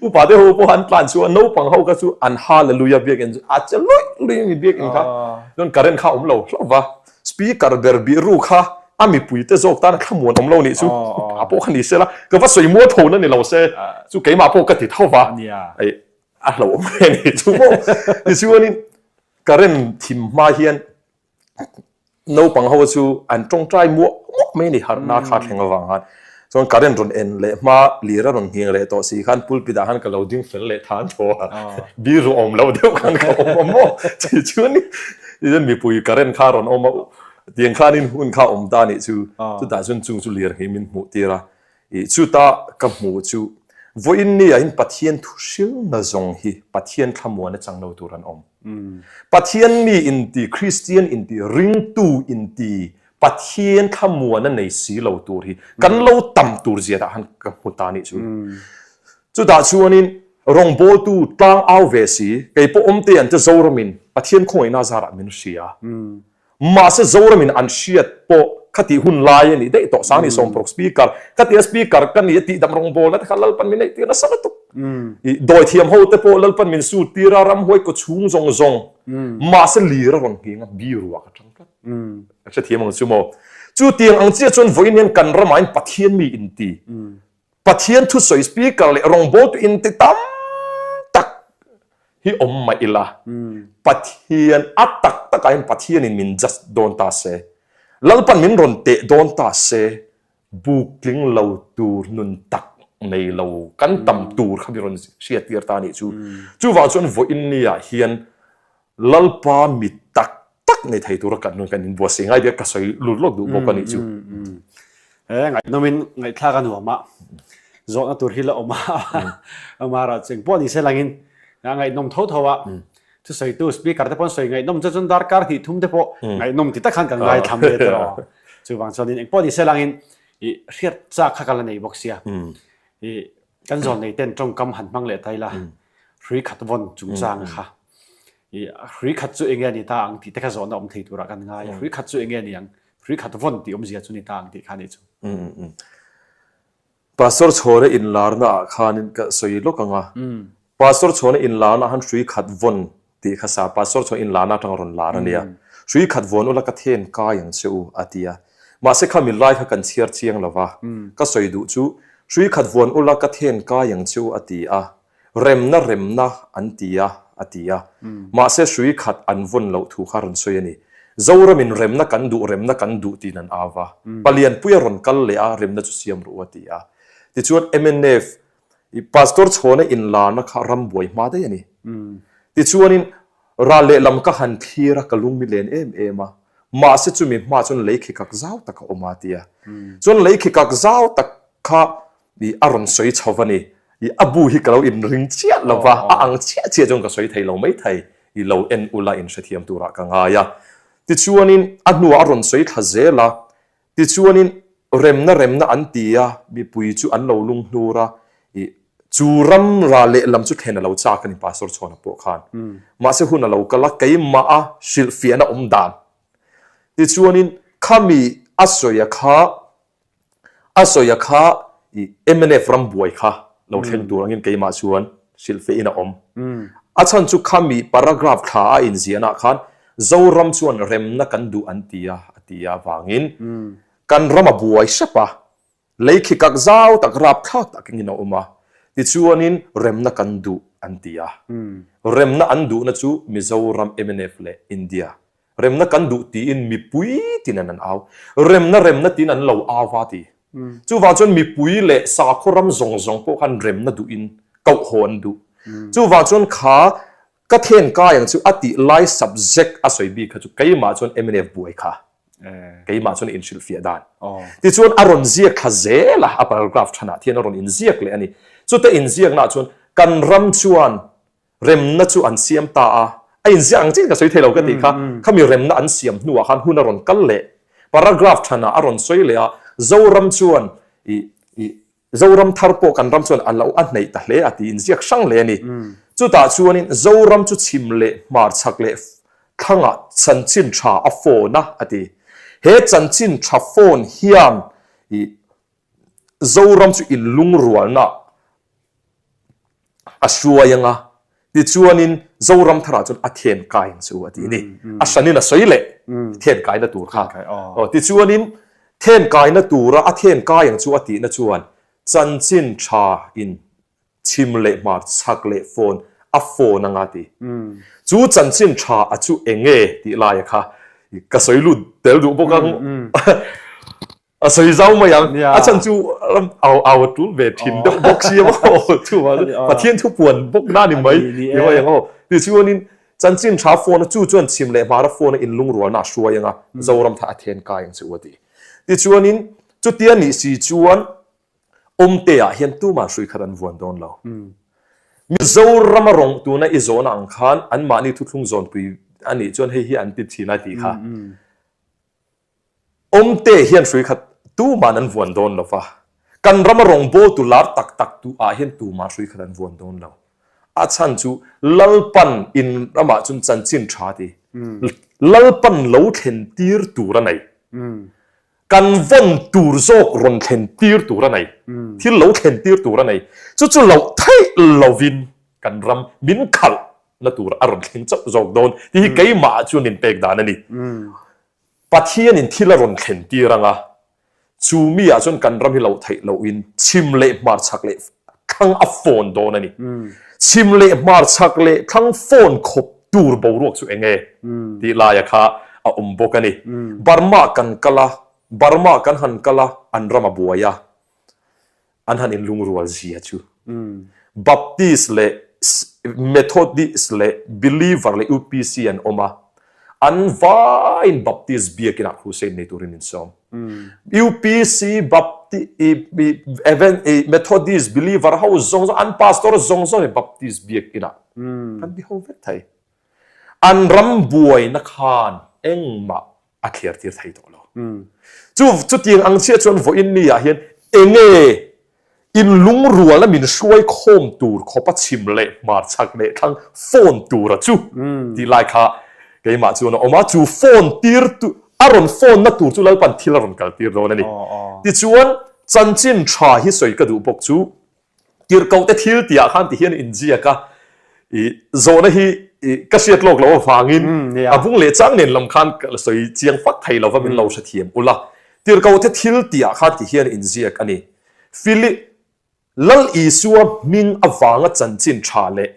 upa te ho pawh an tlan chu a naupang ho kha chu an hallelujah biakinn chu a che luih luih a ni biakinn kha chuan current kha a awm lo hlauh va Speaker ber bih ru kha a mipui te zawk tan a thlamuan awm lo nih chu a pawh kha ni se la, ka va sawi mual tho na ni lo se chu keimah pawh ka ti tho va, ei a hlauhawm hle nih chu maw. Tichuanin current thim hma hian naupang ho chu an tawngtai muah muah mai a ni harhna kha thleng avang khan. Chuan current rawn en leh hma lir a rawn nghing leh tawh si khan pulpit ah khan ka lo ding fel leh than tho a, bir ru awm loh deuh khan ka awm a maw tichuan tichuan mipui current kha a rawn awm a tiang khanin hun kha a awm ta nih chu chutah chuan chung chu lir hi min hmuh tir a ih chuta ka hmuh chu vawiin ni ah hian Pathian thu hrilna zawng hi Pathian thlamuan a chang lo tur an awm Pathian mi inti Kristian inti ringtu inti Pathian thlamuan a nei si lo tur hi kan lo tam tur zia dah han ka hmu ta nih chu. Chutah chuanin rawngbawltu tlang au ve si, kei pawh awmte an te Zoramin Pathian khawngaihna zarah min hria. Mahse Zoramin an hriat pawh khatih hun lai a nih daih tawh, Sangni Sawmparuk Speaker, khatia Speaker ka ni a tihdam rawngbawlna te kha Lalpan min neih tir nasa lutuk. I dawithiam ho te pawh Lalpan min sut tir a, ramhuai kaw chhung zawng zawng. Mahse lir a rawn nghing a, biruah ka tang tlat. Ka hrethiam ang chu maw? Chu tiang ang chiah chuan vawiin hian kan ramah hian Pathian mi inti, Pathian thusawi speaker leh rawngbawltu inti tam tak hi awm mah ila, Pathian a tak takah hian Pathianin min judge dawn ta se, Lalpan min rawn teh dawn ta se, buk tling lo tur nun tak nei lo kan tam tur kha mi rawn hriattir ta a nih chu. Chuvang chuan vawiin niah hian Lalpa mi tak tak nei thei tura kan nun kan inbuatsaih ngai ber ka sawi lut lawk duh bawk a nih chu. He ngaihnawmin ngaihthlak a nuam a, zawhna tur hi la awm a, amara cheng pawh ni se langin a ngaihnawm tho tho a, thusawitu speaker te pawh an sawi ngaihnawm chu chuan darkar hnih thum te pawh ngaihnawm ti tak khan kan ngaithla mai a tiraw. Chuvang chuanin eng pawh ni se langin i hriat chak kha ka la nei bawk sia. I Kan zawn nei ten tawngkam han hmang leh ta ila, hrui khat vawn chungchang kha i hrui khat chu enge a ni ta ang tih te kha zawhna awm thei turah kan ngai a, hrui khat chu enge a ni ang, hrui khat vawn tih awmzia chu ni ta ang tih kha a nih chu. Pastor Chhawna inlarna ah khanin ka sawi lawk ang a, Pastor Chhawna inlarna ah khan hrui khat vawn tih kha sa Pastor chuan in lana atanga rawn lar a nia. Hrui khat vuan ula ka then kai ang che u a ti a. Mahse kha mi lai kha kan chhiar chiang lo va. Ka sawi duh chu hrui khat vuan ula ka then kai ang che u a ti a. Remna remna an ti a a ti a. Mahse hrui khat an vawn loh thu kha rawn sawi a ni. Zoramin remna kan duh remna kan duh tiin an au va. Palianpuia rawn kal leh a remna chu siam rawh u a ti a. Tichuan mnf I Pastor Chhawna inlarna kha ram buai hma daih a ni. Tichuanin ral lehlam ka han thlir a, ka lung mi len em em a. Mahse chumi hma chuan lei khi kak zau tak a awm a ti a. Chuan lei khi kak zau tak kha i a rawn sawi chho va ni. I a bu hi ka lo inring chiah lo va, a ang chiah chiah chuan ka sawi thei lo mai thei. I lo en ula inhrethiam turah ka ngai a. Tichuanin a hnuah a rawn sawi thla zel a, Tichuanin remna remna an ti a, mipui chu an lo lung hnur a, i chu ram ra lehlam chu thlen a lo chak a ni Pastor Chhawna pawh khan. Mahse hun a lo kal a, keimah a hrilhfiahna awm dan. Tichuanin khami a sawi a kha, a sawi a kha i mnf ram buai kha lo thleng tur angin keimah chuan hrilhfiahin a awm. A chhan chu khami paragraph thla a inziahnaah khan Zoram chuan remna kan duh an ti a, a ti a vangin kan ram a buai hrep a, lei khi kak zau tak rapthlak tak engin a awm a, tichuanin remna kan duh an ti a. Remna an duhna chu Mizoram mnf leh India remna kan duh tiin mipui tin an an au. Remna remna tiin an lo au va ti. Chuvang chuan mipui leh sakhaw ram zawng zawng pawh khan remna duhin koh haw an duh. Chuvang chuan kha Ka then kai ang chu a tih lai subject a sawi bik kha chu keimah chuan mnf buai kha keimah chuan inhrilhfiah dan. Tichuan a rawn ziak thla zel a, a paragraph thanah thian a rawn inziak leh a ni. Chute inziaknaah chuan kan ram chuan remna chu an siam ta a, a inziak ang chiah ka sawi thei lo ka tih kha, khami remna an siam hnuah khan hun a rawn kal leh. Paragraph thanah a rawn sawi leh a, Zoram chuan i i Zoram thar pawh kan ram chuan a lo a hneih ta hle a tiin ziak hrang hle a ni. Chutah chuanin Zoram chu chhim leh hmar chhak leh. Thlangah chanchin tha a phone a, a ti. He chanchin tha phone hian i Zoram chu inlungrualna a hruai anga, tichuanin Zoram tharah chuan a then kai ang chu a ti ni. A hranin a sawi leh then kaina tur kha. Aw, tichuanin then kaina tura a then kai ang chu a tihna chuan chanchin tha in chhim leh hmar chhak leh phone a phone anga ti. Chu chanchin tha a chu enge tih laia kha ka sawi lut tel duh bawk ang. A sawi zau mai ang. A chhan chu ram au au a tul ve thin deuh bawk si a maw chuvang chu Pathian thu puan bawk na ni mai ti mai ang aw. Tichuanin chanchin tha phone a chu chuan chhim leh hmara phone a inlungrualna a hruai anga Zoram tha a then kai ang che u a ti. Tichuanin chutia nih si chuan Awmte ah hian tumah hrui khat an vuan dawn lo. Mizoram a rawng tuna i zawhna ang khan anmahni thuthlung zawnpui a nih chuan hei hi an ti thin a tih kha. Awmte hian hrui khat tuman an vuan dawn lo va, kan rama rawngbawltu lar tak tak tu ah hian tumah hrui khat an vuan dawn lo. A chhan chu Lalpan in ramah chuan chanchin tha ti. Lalpan lo thlen tir tur a nei. Kan vawn tur zawk rawn thlen tir tur a nei. Thil lo thlen tir tur a nei. Chu chu loh theih lovin kan ram min khalh na tur a rawn thleng chauh zawk dawn tih hi keimah chuan min pek dan a ni. Pathianin thil a rawn thlen tir ang a, chu mi ah chuan kan ram hi loh theih lohin chhim leh hmar chhak leh thlang a phone dawn a ni. Chhim leh hmar chhak leh thlang phone khawp tur boruak chu eng nge tih laia kha a awm bawk a ni. Burma kan kal a, Burma kan han kal a, an ram a buai a, an han inlungrual zia chu Baptist leh Methodist leh Believer leh UPC an awm a, an vaiin Baptist biakinah crusade nei turin min sawm. UPC, Baptist, Methodist, Believer ho zawng zawng, an pastor zawng zawng hi Baptist biakinah kan ti ho vek thei. An ram buaina khan engmah a thliar tir thei tawh lo. Chu chutiang ang chiah chuan vawiin ni ah hian enge inlungrual a min hruai khawm tur khawp a chhim leh hmar chhak leh thlang phone tur a chu tih lai kha keimah chuan a awm a, chu phone tir tu a rawn phone na tur chu Lalpan thil a rawn kal tir dawn a ni. Tichuan chanchin tha hi sawi ka duh bawk chu Tirhkohte thil tihah khan ti hian inziak a, i zawhna hi i ka hriat lawk loh avangin a bung leh chang nen lam khan ka la sawi chiang fak thei lova min lo hrethiam ula. Tirhkohte thil tihah khan ti hian inziak a ni. Phili Lal Isua hming avanga chanchin tha leh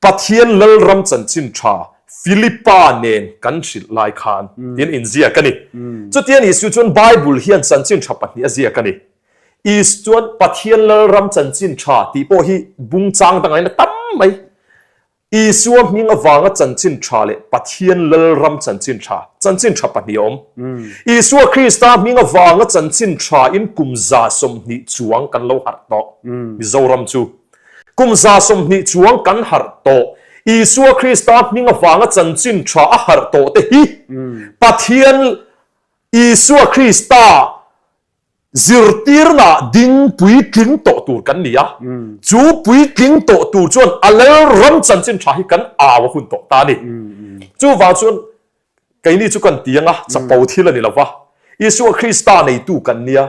Pathian Lalram chanchin tha Philipa nen kan hrilh lai khan tiin inziak a ni. Chutiang Isu chuan Bible hian chanchin tha pahnih a ziak a ni. Is chuan Pathian Lalram chanchin tha tih pawh hi bung chang dang ain a tam mai. Isua hming avanga chanchin tha leh Pathian Lalram chanchin tha, chanchin tha pahnih a awm. Isua Krista hming avanga chanchin tha in kum 120 chuang kan lo harh tawh. Mizoram chu kum 120 chuang kan harh tawh. Isua Krista hming avanga chanchin tha a harh tawh te hi Pathian Isua Krista Zirtirna ding puitling tawh tur kan ni a, chu puitling tawh tur chuan a Lalram chanchin tha hi kan au a hun tawh ta a ni. Chuvang chuan keini chu kan ti ang a, chapo thil a ni lo va, Isua Krista neitu kan nia,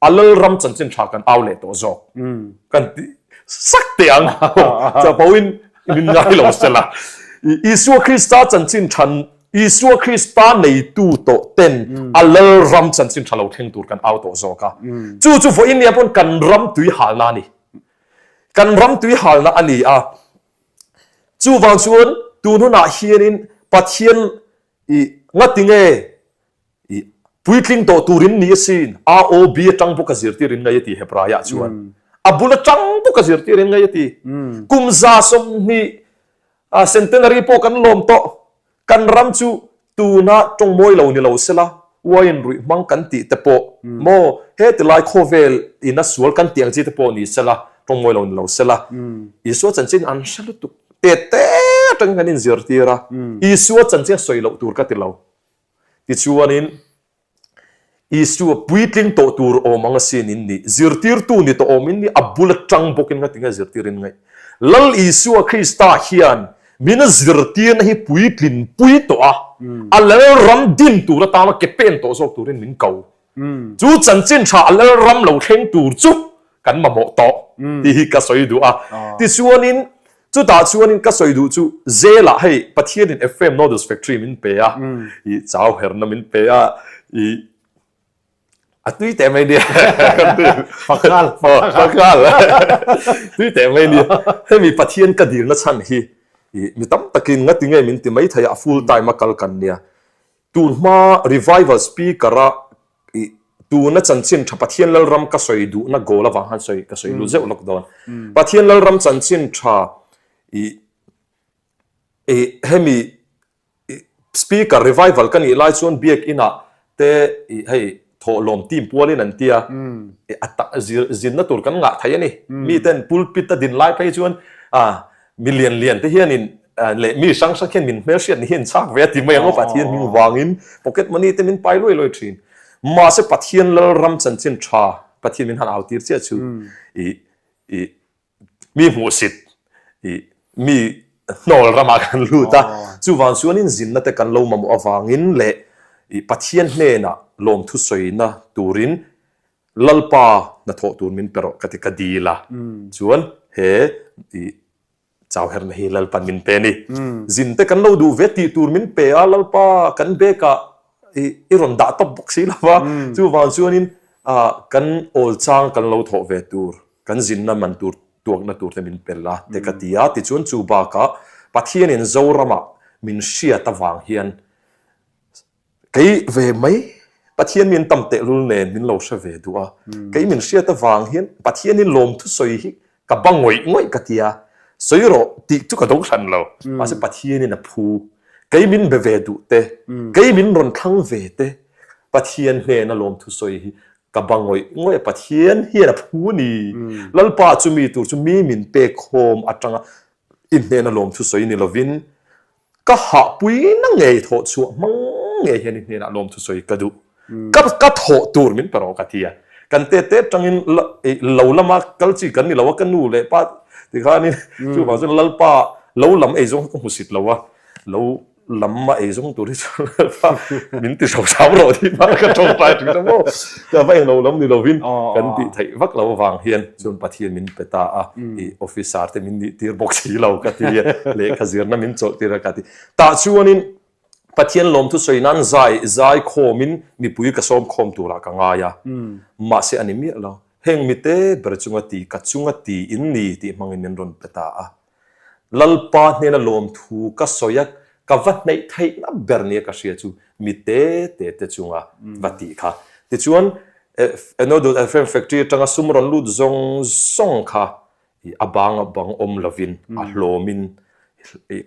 a Lalram chanchin tha kan au leh tawh zawk kan ti sak teh ang. Chapo in min ngai lo sela. Isua Krista chanchin tha Isua Krista neitu tawh ten a Lalram chanchin tha lo thleng tur kan au tawh zawk a. Chu chu vawiin nia pawn kan ram tui halna a ni. Kan ram tui halna a ni a. Chuvang chuan tun hunah hianin Pathian i ngatinge i puitling tawh turin ni asin AOB atang bawk a zirtir in ngai a ti Hebraiah chuan. A bul atang bawk a zirtir in ngai a ti. Kum 120 A centenary pawh kan lawm tawh. Kan ram chu tuna tawng mawi lo ni lo sela, wine ruih hmang kan tih te pawh maw heti lai khawvel ina sual kan tih ang chi te pawh ni sela, tawng mawi lo ni lo sela. Isua chanchin an hre lutuk te te atangin kan inzirtir a, Isua chanchin a sawi loh tur ka ti lo. Tichuanin Isua puitling tawh tur awm ang asin in nih, zirtirtu ni tawh awm in nih, a bul atang bawkin ngatinge zirtir in ngaih. Lal Isua Krista hian. Min zirtirna hi puitlin pui tawh a, a Lalram din tur atana ke pen tawh zawk turin min ko. Chu chanchin tha a Lalram lo thleng tur chu kan mamawh tawh tih hi ka sawi duh a. Tichuanin chutah chuanin ka sawi duh chu Zelah hei Pathianin Ephraim Noodles Factory min pe a, ih chau herna min pe a, ih A tui teh mai nia. Pakal. Pakal. Tui teh mai nia. Hemi Pathian ka dilna chhan hi mi tam takin ngati nge min ti mai thei a, a full time a kal kan nia. Tun hma revival speaker a tuna chanchin tha Pathian Lalram ka sawi duhna goal avang khan sawi ka sawi lut zeuh lawk dawn. Pathian Lalram chanchin tha hemi Speaker revival ka nih lai chuan biak inah te hei thawhlawm team pualin an tia a tak zinna tur kan ngah thei a ni. Mi ten pulpit a din lai phei chuan mi lian lian te hianin leh mi hrang hrang hian min hmelhriat ni hian chak ve a ti mai ang aw Pathian hming vangin pocket money te min pai luai luai thin. Mahse Pathian Lalram chanchin tha Pathian min han au tir chiah chu i Mi hmuhsit i mi hnawl ramah kan lut a, chuvang chuanin zinna te kan lo mamawh avangin leh i Pathian hnenah lawmthu sawina turin Lalpa hnathawh tur min pe rawh ka ti ka dil a, chuan he i chauherna hi Lalpan min pe a ni. Zin te kan lo duh ve tih tur min pe a, Lalpa kan bekah i i rawn dah tawp bawk si lo va, chuvang chuanin kan awl chang kan lo thawh ve tur Kan zinna man tur tuakna tur te min pel a te ka ti a, tichuan chu bakah Pathianin Zoramah min hriat avang hian kei ve mai Pathian min tam tehlul nen min lo hre ve duh a, kei min hriat avang hian Pathianin lawmthu sawi hi ka ba ngawih ngawih ka ti a, sawi rawh tih chu ka do hran lo, mahse Pathianin a phu, kei min be ve duh te, kei min rawn thlang ve te Pathian hnena lawmthu sawi hi Ka ba ngawih ngawih a Pathian hian a phu ni. Lalpa chu mi tur chu mi min pek khawm atanga i hnena lawmthu sawi ni lovin ka hahpuina ngei thawh chhuah hmang ngei hian i hnenah lawmthu sawi ka duh. Ka ka thawh tur min pe rawh ka ti a. Kan te te atangin lo lama kal chi kan ni lo a ka nu leh pa tikhanin chuvang chuan Lalpa lo lam ei zawng kha ka hmusit lo a lo lam a ei zawng tur hi chuan Lalpa min ti hro hram rawh tih hma ka tawngtai thin a maw ka va englo lam ni lovin kan tih theih vak lo avang hian chuan Pathian min pe ta a i officer te min nih tir bawk si lo ka ti a lehkha zirna min chawlh tir a ka ti tah chuanin Pathian lawmthu sawi nan zai zai khawmin mipui ka sawm khawm turah ka ngai a mahse a ni miah lo heng mite ber chunga ti ka chunga ti in ni tih hmangin min rawn pe ta a. Lalpa hnena lawmthu ka sawi a, ka va hneih theihna ber nia ka hria chu mi te te te chunga va tih kha. Tichuan, Enodut Ephraim Factory atanga sum rawn lut zawng zawng kha a bang a bang awm lovin a hlawmin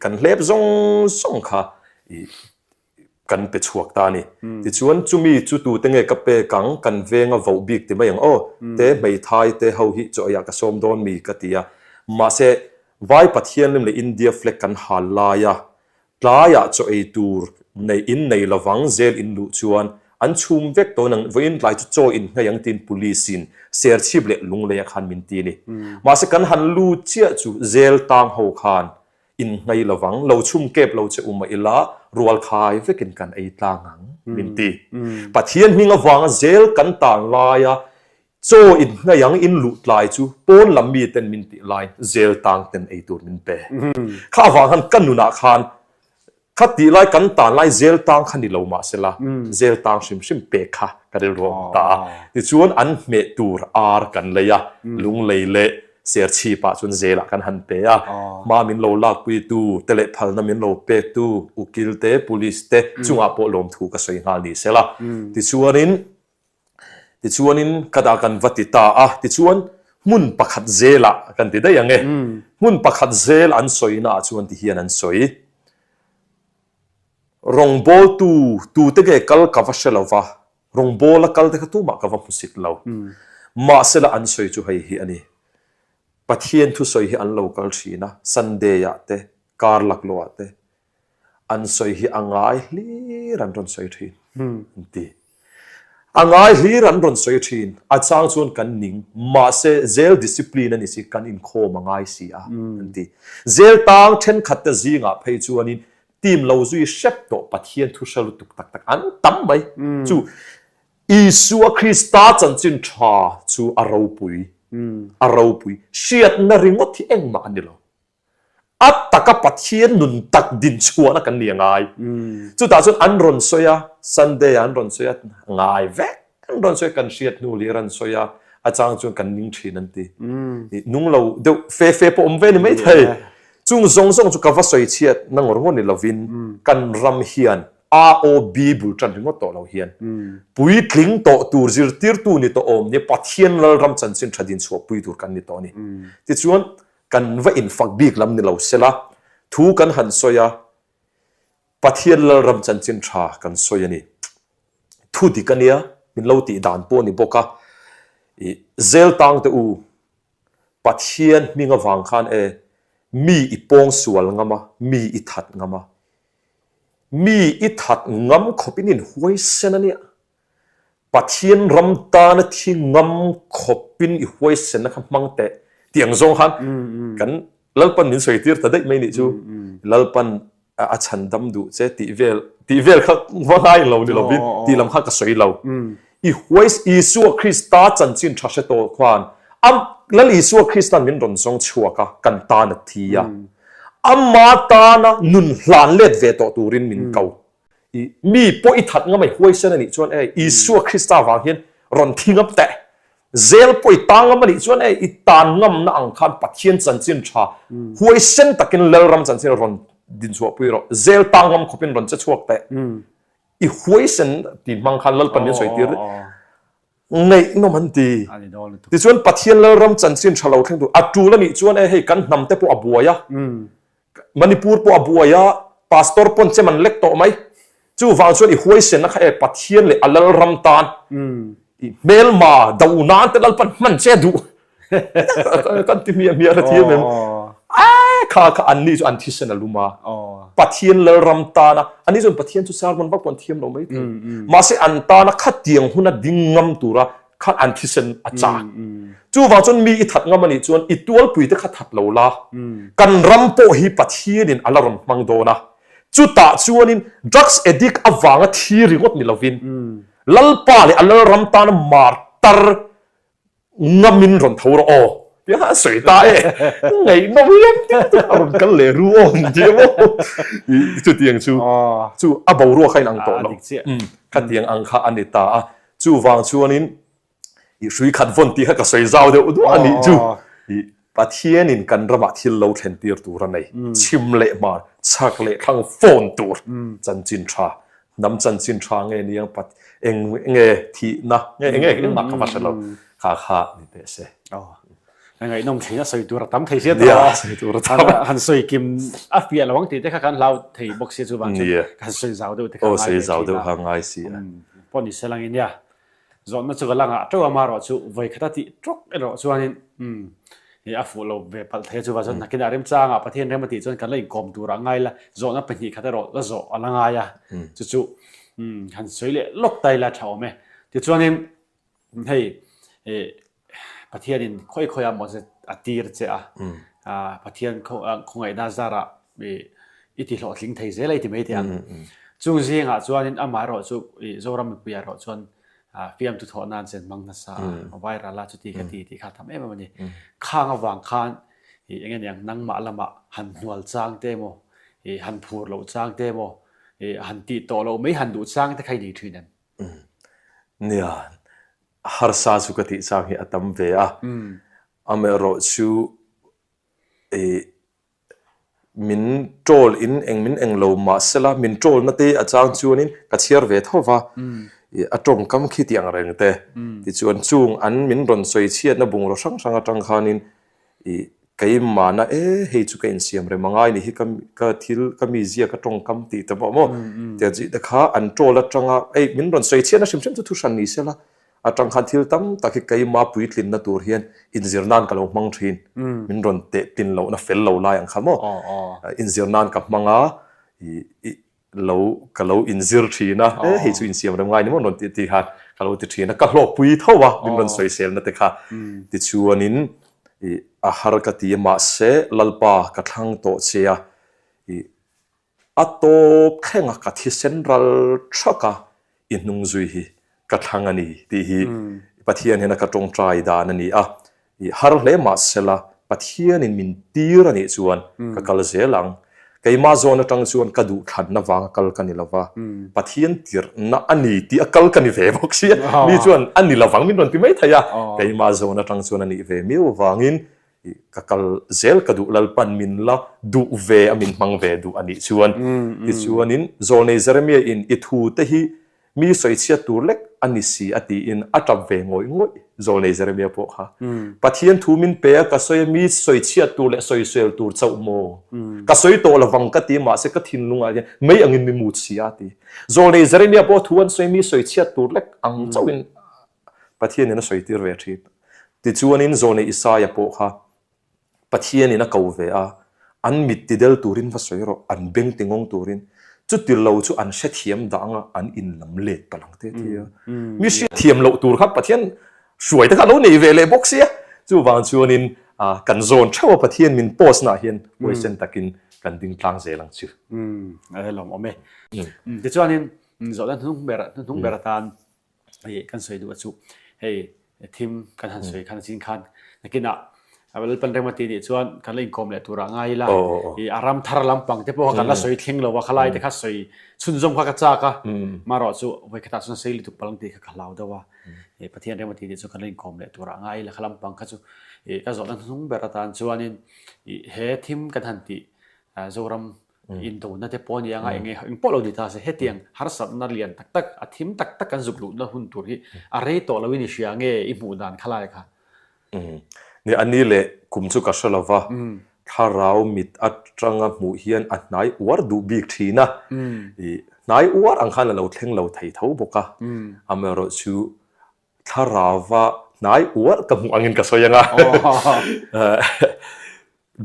kan hlep zawng zawng kha kan pe chhuak ta a ni. Tichuan, chumi chu tute nge ka pek ang, kan venga voh bik ti mai ang aw, te hmeithai te ho hi chaw eiah ka sawm dawn mi ka ti a. Mahse, Vai Pathianlim leh India flag kan hal lai a, tlaiah chaw ei tur nei in nei lovang zel in luh chuan an chhum vek tawn ang, vawiin tlai chu chaw in nghei ang tiin police in Serchhip leh Lungleiah khan min ti a ni. Mahse, kan han lut chiah chu zel tang ho khan Innghei lovang, lo chhum kep lo che u mah ila, rual khai vekin kan ei tlang ang, min ti. Pathian hming avanga zel kan tan laia chaw innghei ang in luh tlai chu pawn lam miten min tih lai zel tang ten ei tur min pe. Kha avang khan ka nunah khan kha tih lai kan tan lai zel tang kha ni lo mahsela zel tang hrim hrim pek kha ka rilru a awm ta a. Tichuan an hmeh tur ar kan lei a, lunglei leh Serchhipah chuan zelah kan han pe a, hma min lo lakpuitu te leh phalna min lo pektu ukil te, police te chungah pawh lawmthu ka sawi nghal ni sela. Tichuanin, tichuanin ka dah kan va ti ta a, tichuan hmun pakhat zelah kan ti daih ang e. Hmun pakhat zel an sawina ah chuan ti hian an sawi. Rawngbawltu tute nge kal ka va hre lova, Rawngbawla kal te kha tumah ka va hmu sit lo. Mahsela an sawi chu hei hi a ni. Pathian thusawi hi an lo kal thin a, Sunday ah te, kar laklawh ah te, an sawi hi a ngai hlir an rawn sawi thin an ti. A ngai hlir an rawn sawi thin, a chang chuan kan ning, mahse jail discipline a ni si, kan inkhawm a ngai si a, an ti. Jail tang thenkhat te zingah phei chuanin team lo zui hrep tawh Pathian thu hre lutuk tak tak an tam mai. Chu Isua Krista chanchin tha chu a ropui, a ropui. Hriatna ringawt hi engmah a ni lo. A taka Pathian nun tak din chhuahna kan ni a ngai. Chutah chuan an rawn sawi a, Sunday ah an rawn sawi a, ngai vek an rawn sawi a, kan hriat hnu lir an sawi a, a chang chuan kan ning thin an ti. Nung lo deuh fe fe pawh awm ve ni maithei. Chung zawng zawng chu ka va sawi chhiat na ngawr ngawr ni lovin kan ram hian AOB bul tan ringawt tawh lo hian puitling tawh tur zirtirtu ni tawh awm nia Pathian Lalram chanchin tha din chhuahpui tur kan ni tawh a ni. Tichuan Kan va infak bik lam ni lo sela, thu kan han sawi a, Pathian Lalram chanchin tha kan sawi a ni. Thu dik a nia, min lo tih dan pawh a ni bawk a. I zel tang teh u, Pathian hming avang khan e, mi i pawng sual ngam a, mi i that ngam a. Mi i that ngam khawpin in huaisen a nia. Pathian ram tana thi ngam khawpin i huaisenna kha hmang teh tih ang zawng khan kan Lalpan min sawi tir ta daih mai nih chu. Lalpan a chhan dam duh che tih vel tih vel kha va ngai lo ni lovin tih lam kha ka sawi lo. I huais Isua Krista chanchin tha hre tawh khan a Lal Isua Krista'n min rawn zawng chhuak a, kan tan a thi a. Ama tana nun hlan let ve tawh turin min ko. I mi pawh i that ngam a i huaisen a nih chuan e Isua Krista vang hian rawn thi ngam teh. Zel pawh i tang ngam a nih chuan e i tan ngamna ang khan Pathian chanchin tha huaisen takin Lalram chanchin rawn dinchhuah pui rawh. Zel tang ngam khawpin rawn che chhuak teh. I huaisen tih hmang khan Lalpan min sawi tir ngaihnawm an ti. Tichuan Pathian Lalram chanchin tha lo thleng tur a tul a nih chuan e hei kan hnam te pawh a buai a. Manipur pawh a buai a, Pastor pawn chem an lek tawh mai. Chuvang chuan i huaisenna kha e Pathian leh a Lalram tan i hmelma do nan te Lalpan hman che duh kan ti hmiah hmiah la thiam em? A kha kha anni chu an thisen a lum a, Pathian Lalram tana anni chuan Pathian chu sermon vak pawh an thiam lo mai thei. Mahse an tana khatiang huna ding ngam tura khan an thisen a chak. Chuvang chuan mi i that ngam a nih chuan i tualpui te kha that lo la, kan ram pawh hi Pathianin a la rawn hmang dawn a. Chutah chuanin drugs addict avanga thi ringawt ni lovin Lalpa leh a Lalram tana martar ngamin rawn tho rawh aw tia a sawi ta e. Ngaihnawm lem deuh deuh a rawn kal leh ru aw ang tih emaw chutiang chu chu a boruak kha inang tawh lo. Khatiang ang kha a ni ta a. Chuvang chuanin i hrui khat vawn tih kha ka sawi zau deuh duah a nih chu. I Pathianin kan ramah thil lo thlen tir tur a nei. Chhim leh hmar, chhak leh thlang phone tur chanchin tha, hnam chanchin tha nge niang Pat eng nge thihna nge eng nge engmah ka va hre lo kha kha ni teh se. Ngaihnawm thin a sawi tur a tam thei sia tawh a, sawi tur a tam. Han sawi kim a fiah lo ang tih te kha kan hlau thei bawk sia chuvang chuan kan sawi zau deuh te kha ngai ve thin a. Aw sawi zau deuh kha ngai si a. Pawh ni se lang in nia zawhna chu ka la ngah teuh a marawh chu vawi khat a tih tawk erawh chuanin i a fuh lo ve palh thei a chuvang chuan nakinah remchangah Pathian rem a tih chuan kan la inkawm turah ngai la zawhna pahnih khat erawh la zawh a la ngai a chu chu han sawi leh lawk ta ila tha awm e. Tichuanin Hei Pathianin khawi khawiah maw a tir che a, Pathian khawngaihna zarah i ti hlawhtling thei zel a i ti mai thei ang. Chung zingah chuanin amaherawh chu Zoram mipuiah erawh chuan fiamthu thawh nan chen hmang nasa a, viral a chuti kha ti tih kha a tam em em a ni. Khang avang khan eng nge niang nangmah lamah han hnual chang te emaw, han phur loh chang te emaw, han tih tawh loh mai han duh chang te kha i nei thin em? Nia, harsa chu ka tih chang hi a tam ve a. Amaherawh chu ih min troll in eng min eng lo mah sela min troll na te a chang chuanin ka chhiar ve tho va, ih a tawngkam khi tih ang reng te. Tichuan chung an min rawn sawi chhiatna bungraw hrang hrang atang khanin Ih, keimahna e, hei chu ka insiam rem a ngai ni hi ka ka thil ka mizia ka tawngkam tih te pawh maw tiang chi te kha an troll atanga ei min rawn sawi chhiatna hrim hrim chu thu hran ni sela atang khan thil tam tak hi keima puitlinna tur hian inzir nan ka lo hmang thin min rawn teh tlin lohna fel lo lai ang kha maw inzir nan ka hmang a ih ih lo ka lo inzir thin a e hei chu insiam rem ngai ni maw rawn tih tih khan. ka lo ti thin a, ka hlawkpui tho a min rawn sawiselna te kha. Tichuanin i a har ka ti a, mahse Lalpa ka thlang tawh che a, i A tawp thlenga ka thisen ral thak a, i hnung zui hi ka thlang a ni tih hi Pathian hian a ka tawngtai dan a ni a. I har hle mah sela Pathianin min tir a nih chuan ka kal zel ang. Keimah zawn atang chuan ka duhthlanna vanga kal ka ni lova, Pathian tirhna a ni tih a kal ka ni ve bawk sia. Mi chuan a ni lovang min rawn ti mai thei a, keimah zawn atang chuan a nih ve miau avangin Ka kal zel ka duh Lalpan min la duh ve a min hmang ve duh a nih chuan tichuanin Zawlnei Jeremia in i thu te hi mi sawichhiat tur lek a ni si a tiin a tap ve ngawih ngawih Zawlnei Jeremia pawh kha Pathian thu min pe a ka sawi a mi sawichhiat tur leh sawisel tur chauh maw ka sawi tawh lovang ka ti mahse ka thinlungah hian mei angin mi mut si a ti Zawlnei Jeremia pawh thu an sawi mi sawichhiat tur lek ang chauhin Pathianin a sawi tir ve thin. Tichuanin Zawlnei Isaia pawh kha Pathianin a ko ve a, an mit tidel turin va sawi rawh, an beng tingawng turin. Chuti lo chu an hrethiam dah anga an inlam let palh ang te ti a. Mi hriatthiam loh tur kha Pathian hruai te kha a lo nei ve leh bawk sia. Chuvang chuanin kan zawn theuh a Pathian min post naah hian huaisen takin kan ding tlang zel ang chu. A lawmawm e. Tichuanin zawhna hnung ber hnung ber atan hei kan sawi duh a chu hei thim kan han sawi khan a chin khan nakinah Lalpan rem a ti nih chuan kan la inkawm leh turah ngai ila i a ram thar lampang te pawh kha kan la sawi thleng lo a khalai te kha sawi chhunzawm kha ka chak a marawh chu vawikhatah chuan sei lutuk palang tih kha ka hlau deuh a Pathian rem a ti nih chuan kan la inkawm leh turah ngai ila kha lampang kha chu i ka zawhna hnuhnung ber atan chuanin i he thim kan han tih Zoram Indona te pawh a ni anga eng eng pawh lo ni ta se hetiang harsatna lian tak tak a thim tak tak kan zuk luhna hun tur hi a rei tawh loin i hria nge i hmuh dan kha lai kha? Ni a ni leh kum chu ka hre lo va, thlarau mit atanga hmuh hian a hnai uar duh bik thin a, i hnai uar ang khan a lo thleng lo thei tho bawk a, amaherawhchu Thlarauva hnai uar ka hmuh angin ka sawi ang a.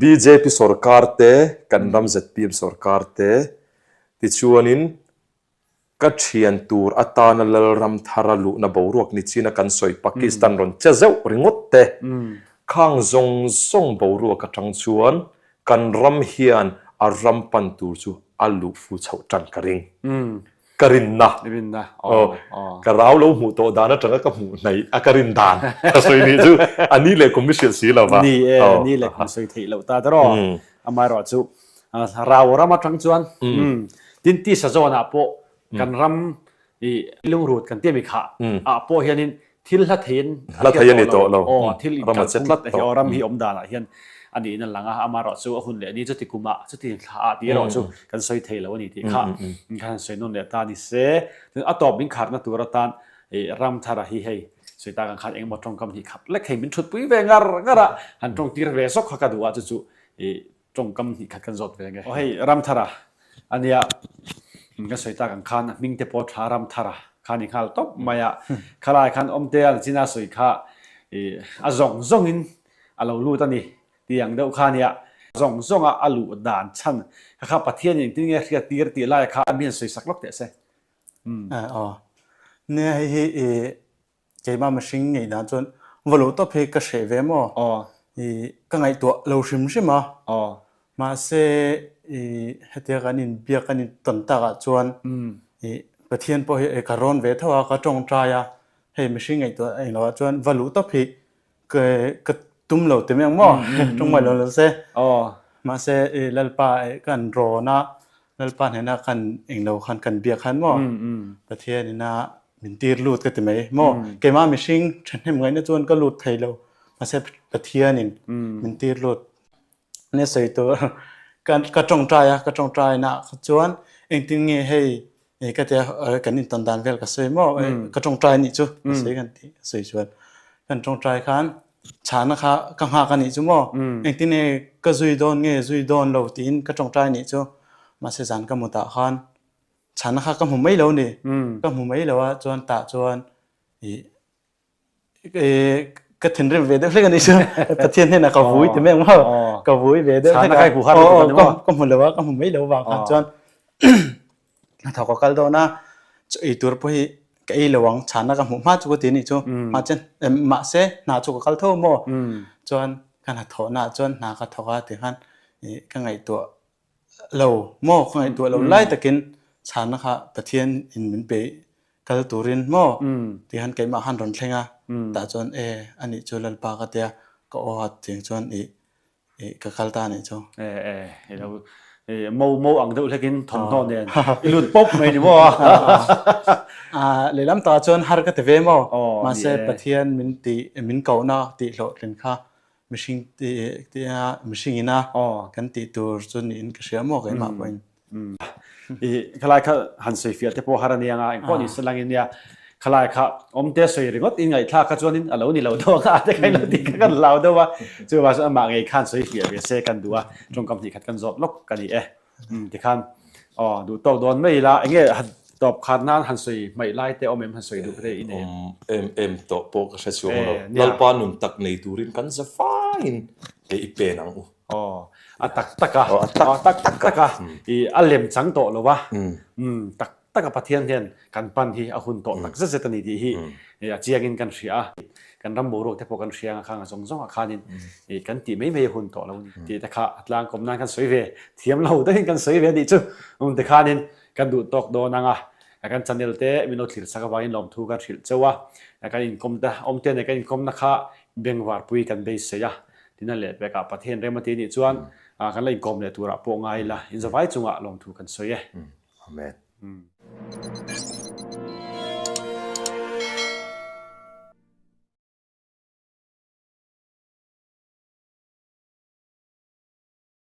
Bjp sorkar te, kan ram zpm sorkar te tichuanin ka thian tur atana Lalram thara luhna boruak ni china kan sawi Pakistan rawn che zeuh ringawt te khang zawng zawng boruak atang chuan kan ram hian a ram pan tur chu a luh fu chhoh tan ka ring. Ka rinna. Rinna. Aw. Aw. Ka rau lo hmuh tawh dan atanga ka hmuh hnaih a ka rin dan ka sawi nih chu a ni leh kum i hrilh si lo va. Ni e, ni leh kum sawi theih loh ta tawh. Amaherawh chu rau ram atang chuan tin tisa zawnah pawh kan ram i lungrut kan ti ami kha ah pawh hianin Thil hla theiin a hriat tawh lo. Aw, thil inkalphung te hi aw ram hi awm danah hian a niin a lang a, amaherawh chu a hun leh ni chuti kumah chuti thla ah tih erawh chu kan sawi thei lo a ni tih kha kan han sawi nawn leh ta ni se. Chuan a tawp min kharna tur atan ram thara hi hei sawi tak ang khan engemaw tawngkam hnih khat lek hei min thutpui ve ngar ngar a, han tawngtir ve zawk kha ka duh a chu chu Tawngkam hnih khat kan zawt ve nge. Aw hei Ramthara a nia kan sawi tak ang khan a hming te pawh tha Ramthara kha ni nghal tawp mai a. Khalai khan Awmtea an china sawi kha a zawng zawng in a lo lut a ni tih ang deuh kha nia. A zawng zawng a a luh dan chhan kha kha Pathian in engtin nge hriat tir tih lai kha mi han sawi sak lawk teh se. Aw nia hei hi Keimah mihring ngei dan chuan va lo tawp hi ka hreh ve maw? I ka ngaihtuah lo hrim hrim a. Mahse i hetia kan inbiak kan intawn takah chuan i Pathian pawh hi ka rawn ve tho a, ka tawngtai a, hei mihring ngaihtuah eng lohah chuan va luh tawp hi ka tum lo ti mai ang maw? Tawng mai lo lo se. Mahse i Lalpa kan rawn a, Lalpa hnena kan eng lo khan kan biak khan maw? Pathian ina min tir lut ka ti mai maw? Keimah mihring thahnem ngaihna chuan ka lut thei lo, mahse Pathianin min tir lut. Nia sawi tur ka tawngtai a, ka tawngtai na kha chuan engtin nge hei ka tia kan intawn dan vel ka sawi maw? Ka tawngtai anih chu ka sawi kan tih ka sawi chuan kan tawngtai khan chhana kha ka nghak anih chu maw? Engtin nge ka zui dawn nge zui dawn lo tiin ka tawngtai anih chu mahse zan ka mutah khan Chhana kha ka hmu mai lo ni. Ka hmu mai lo a, chuan tah chuan i ka thinrim ve deuh hlek a ni chu. Pathian hnenah ka vui ti mai ang maw? Ka vui ve deuh hlek a. Ka hmu lo a, ka hmu mai lo vang khan chuan hnathawk ka kal dawn a, chaw ei tur pawh hi. ka ei lo ang chhanna ka hmuh hma chu ka ti anih chu. Mahse mahse hna chu ka kal tho maw? Chuan ka hnathawhna ah chuan hna ka thawk a ti khan ih ka ngaihtuah lo maw ka ngaihtuah lo lai takin chhanna kha Pathian in min pe kal turin maw ti khan keimah khan rawn thleng a tah chuan e anih chu Lalpa ka tia ka aw a tiang chuan ih ih ka kal ta anih chu. E e i lo mo mo ang deuh hlekin thawmhnaw nen i lut pawp mai ni maw a. A lehlam takah chuan har ka ti ve maw mahse Pathian min tih min kohna tih hlawhtlin kha Mihring tia mihring ina kan tih tur chu niin ka hria maw keimah pawhin. I khalai kha han sawi fiah te pawh har ania nga engpawh ni se langin nia khalai kha awmte sawi ringawt in ngaihthlak kha chuanin a lo ni lo deuh anga te kha ilo tih kha kan hlau deuh a chuvang chuan amah ngei khan sawi fiah ve se kan duh a tawngkam hnih khat kan zawt lawk ka ni e. Tikhan aw duh tawk dawn mai ila enge han tawp khat nan han sawi hmaih lai te awm em han sawi duh te i nei em? Awm em em tawh pawh ka hre chhuang lo. Lalpa nun tak nei turin kan za faiin ke i pen ang u. Aw a tak tak a aw a tak tak a i a lem chang tawh lo a tak taka Pathian hian kan pan hi a hun tawh tak zet zet a ni tih hi a chiangin kan hria a, kan ram boruak te pawh kan hria ang a khang a zawng zawngah khanin kan tih mai mai a hun tawh lo ni tih te kha a tlangkawm nan kan sawi ve thiam lo deuhin kan sawi ve a nih chu. Um tikhanin kan duh tawk dawn ang a, kan channel te min lo thlir sak avangin lawmthu kan hrilh chauh a, kan inkawm te awm te nen kan inkawmna kha bengvarpui kan beisei a, tina leh pekah Pathian rem a ti nih chuan kan la inkawm leh turah pawh ngai ila inzavai chungah lawmthu kan sawi e. Amen.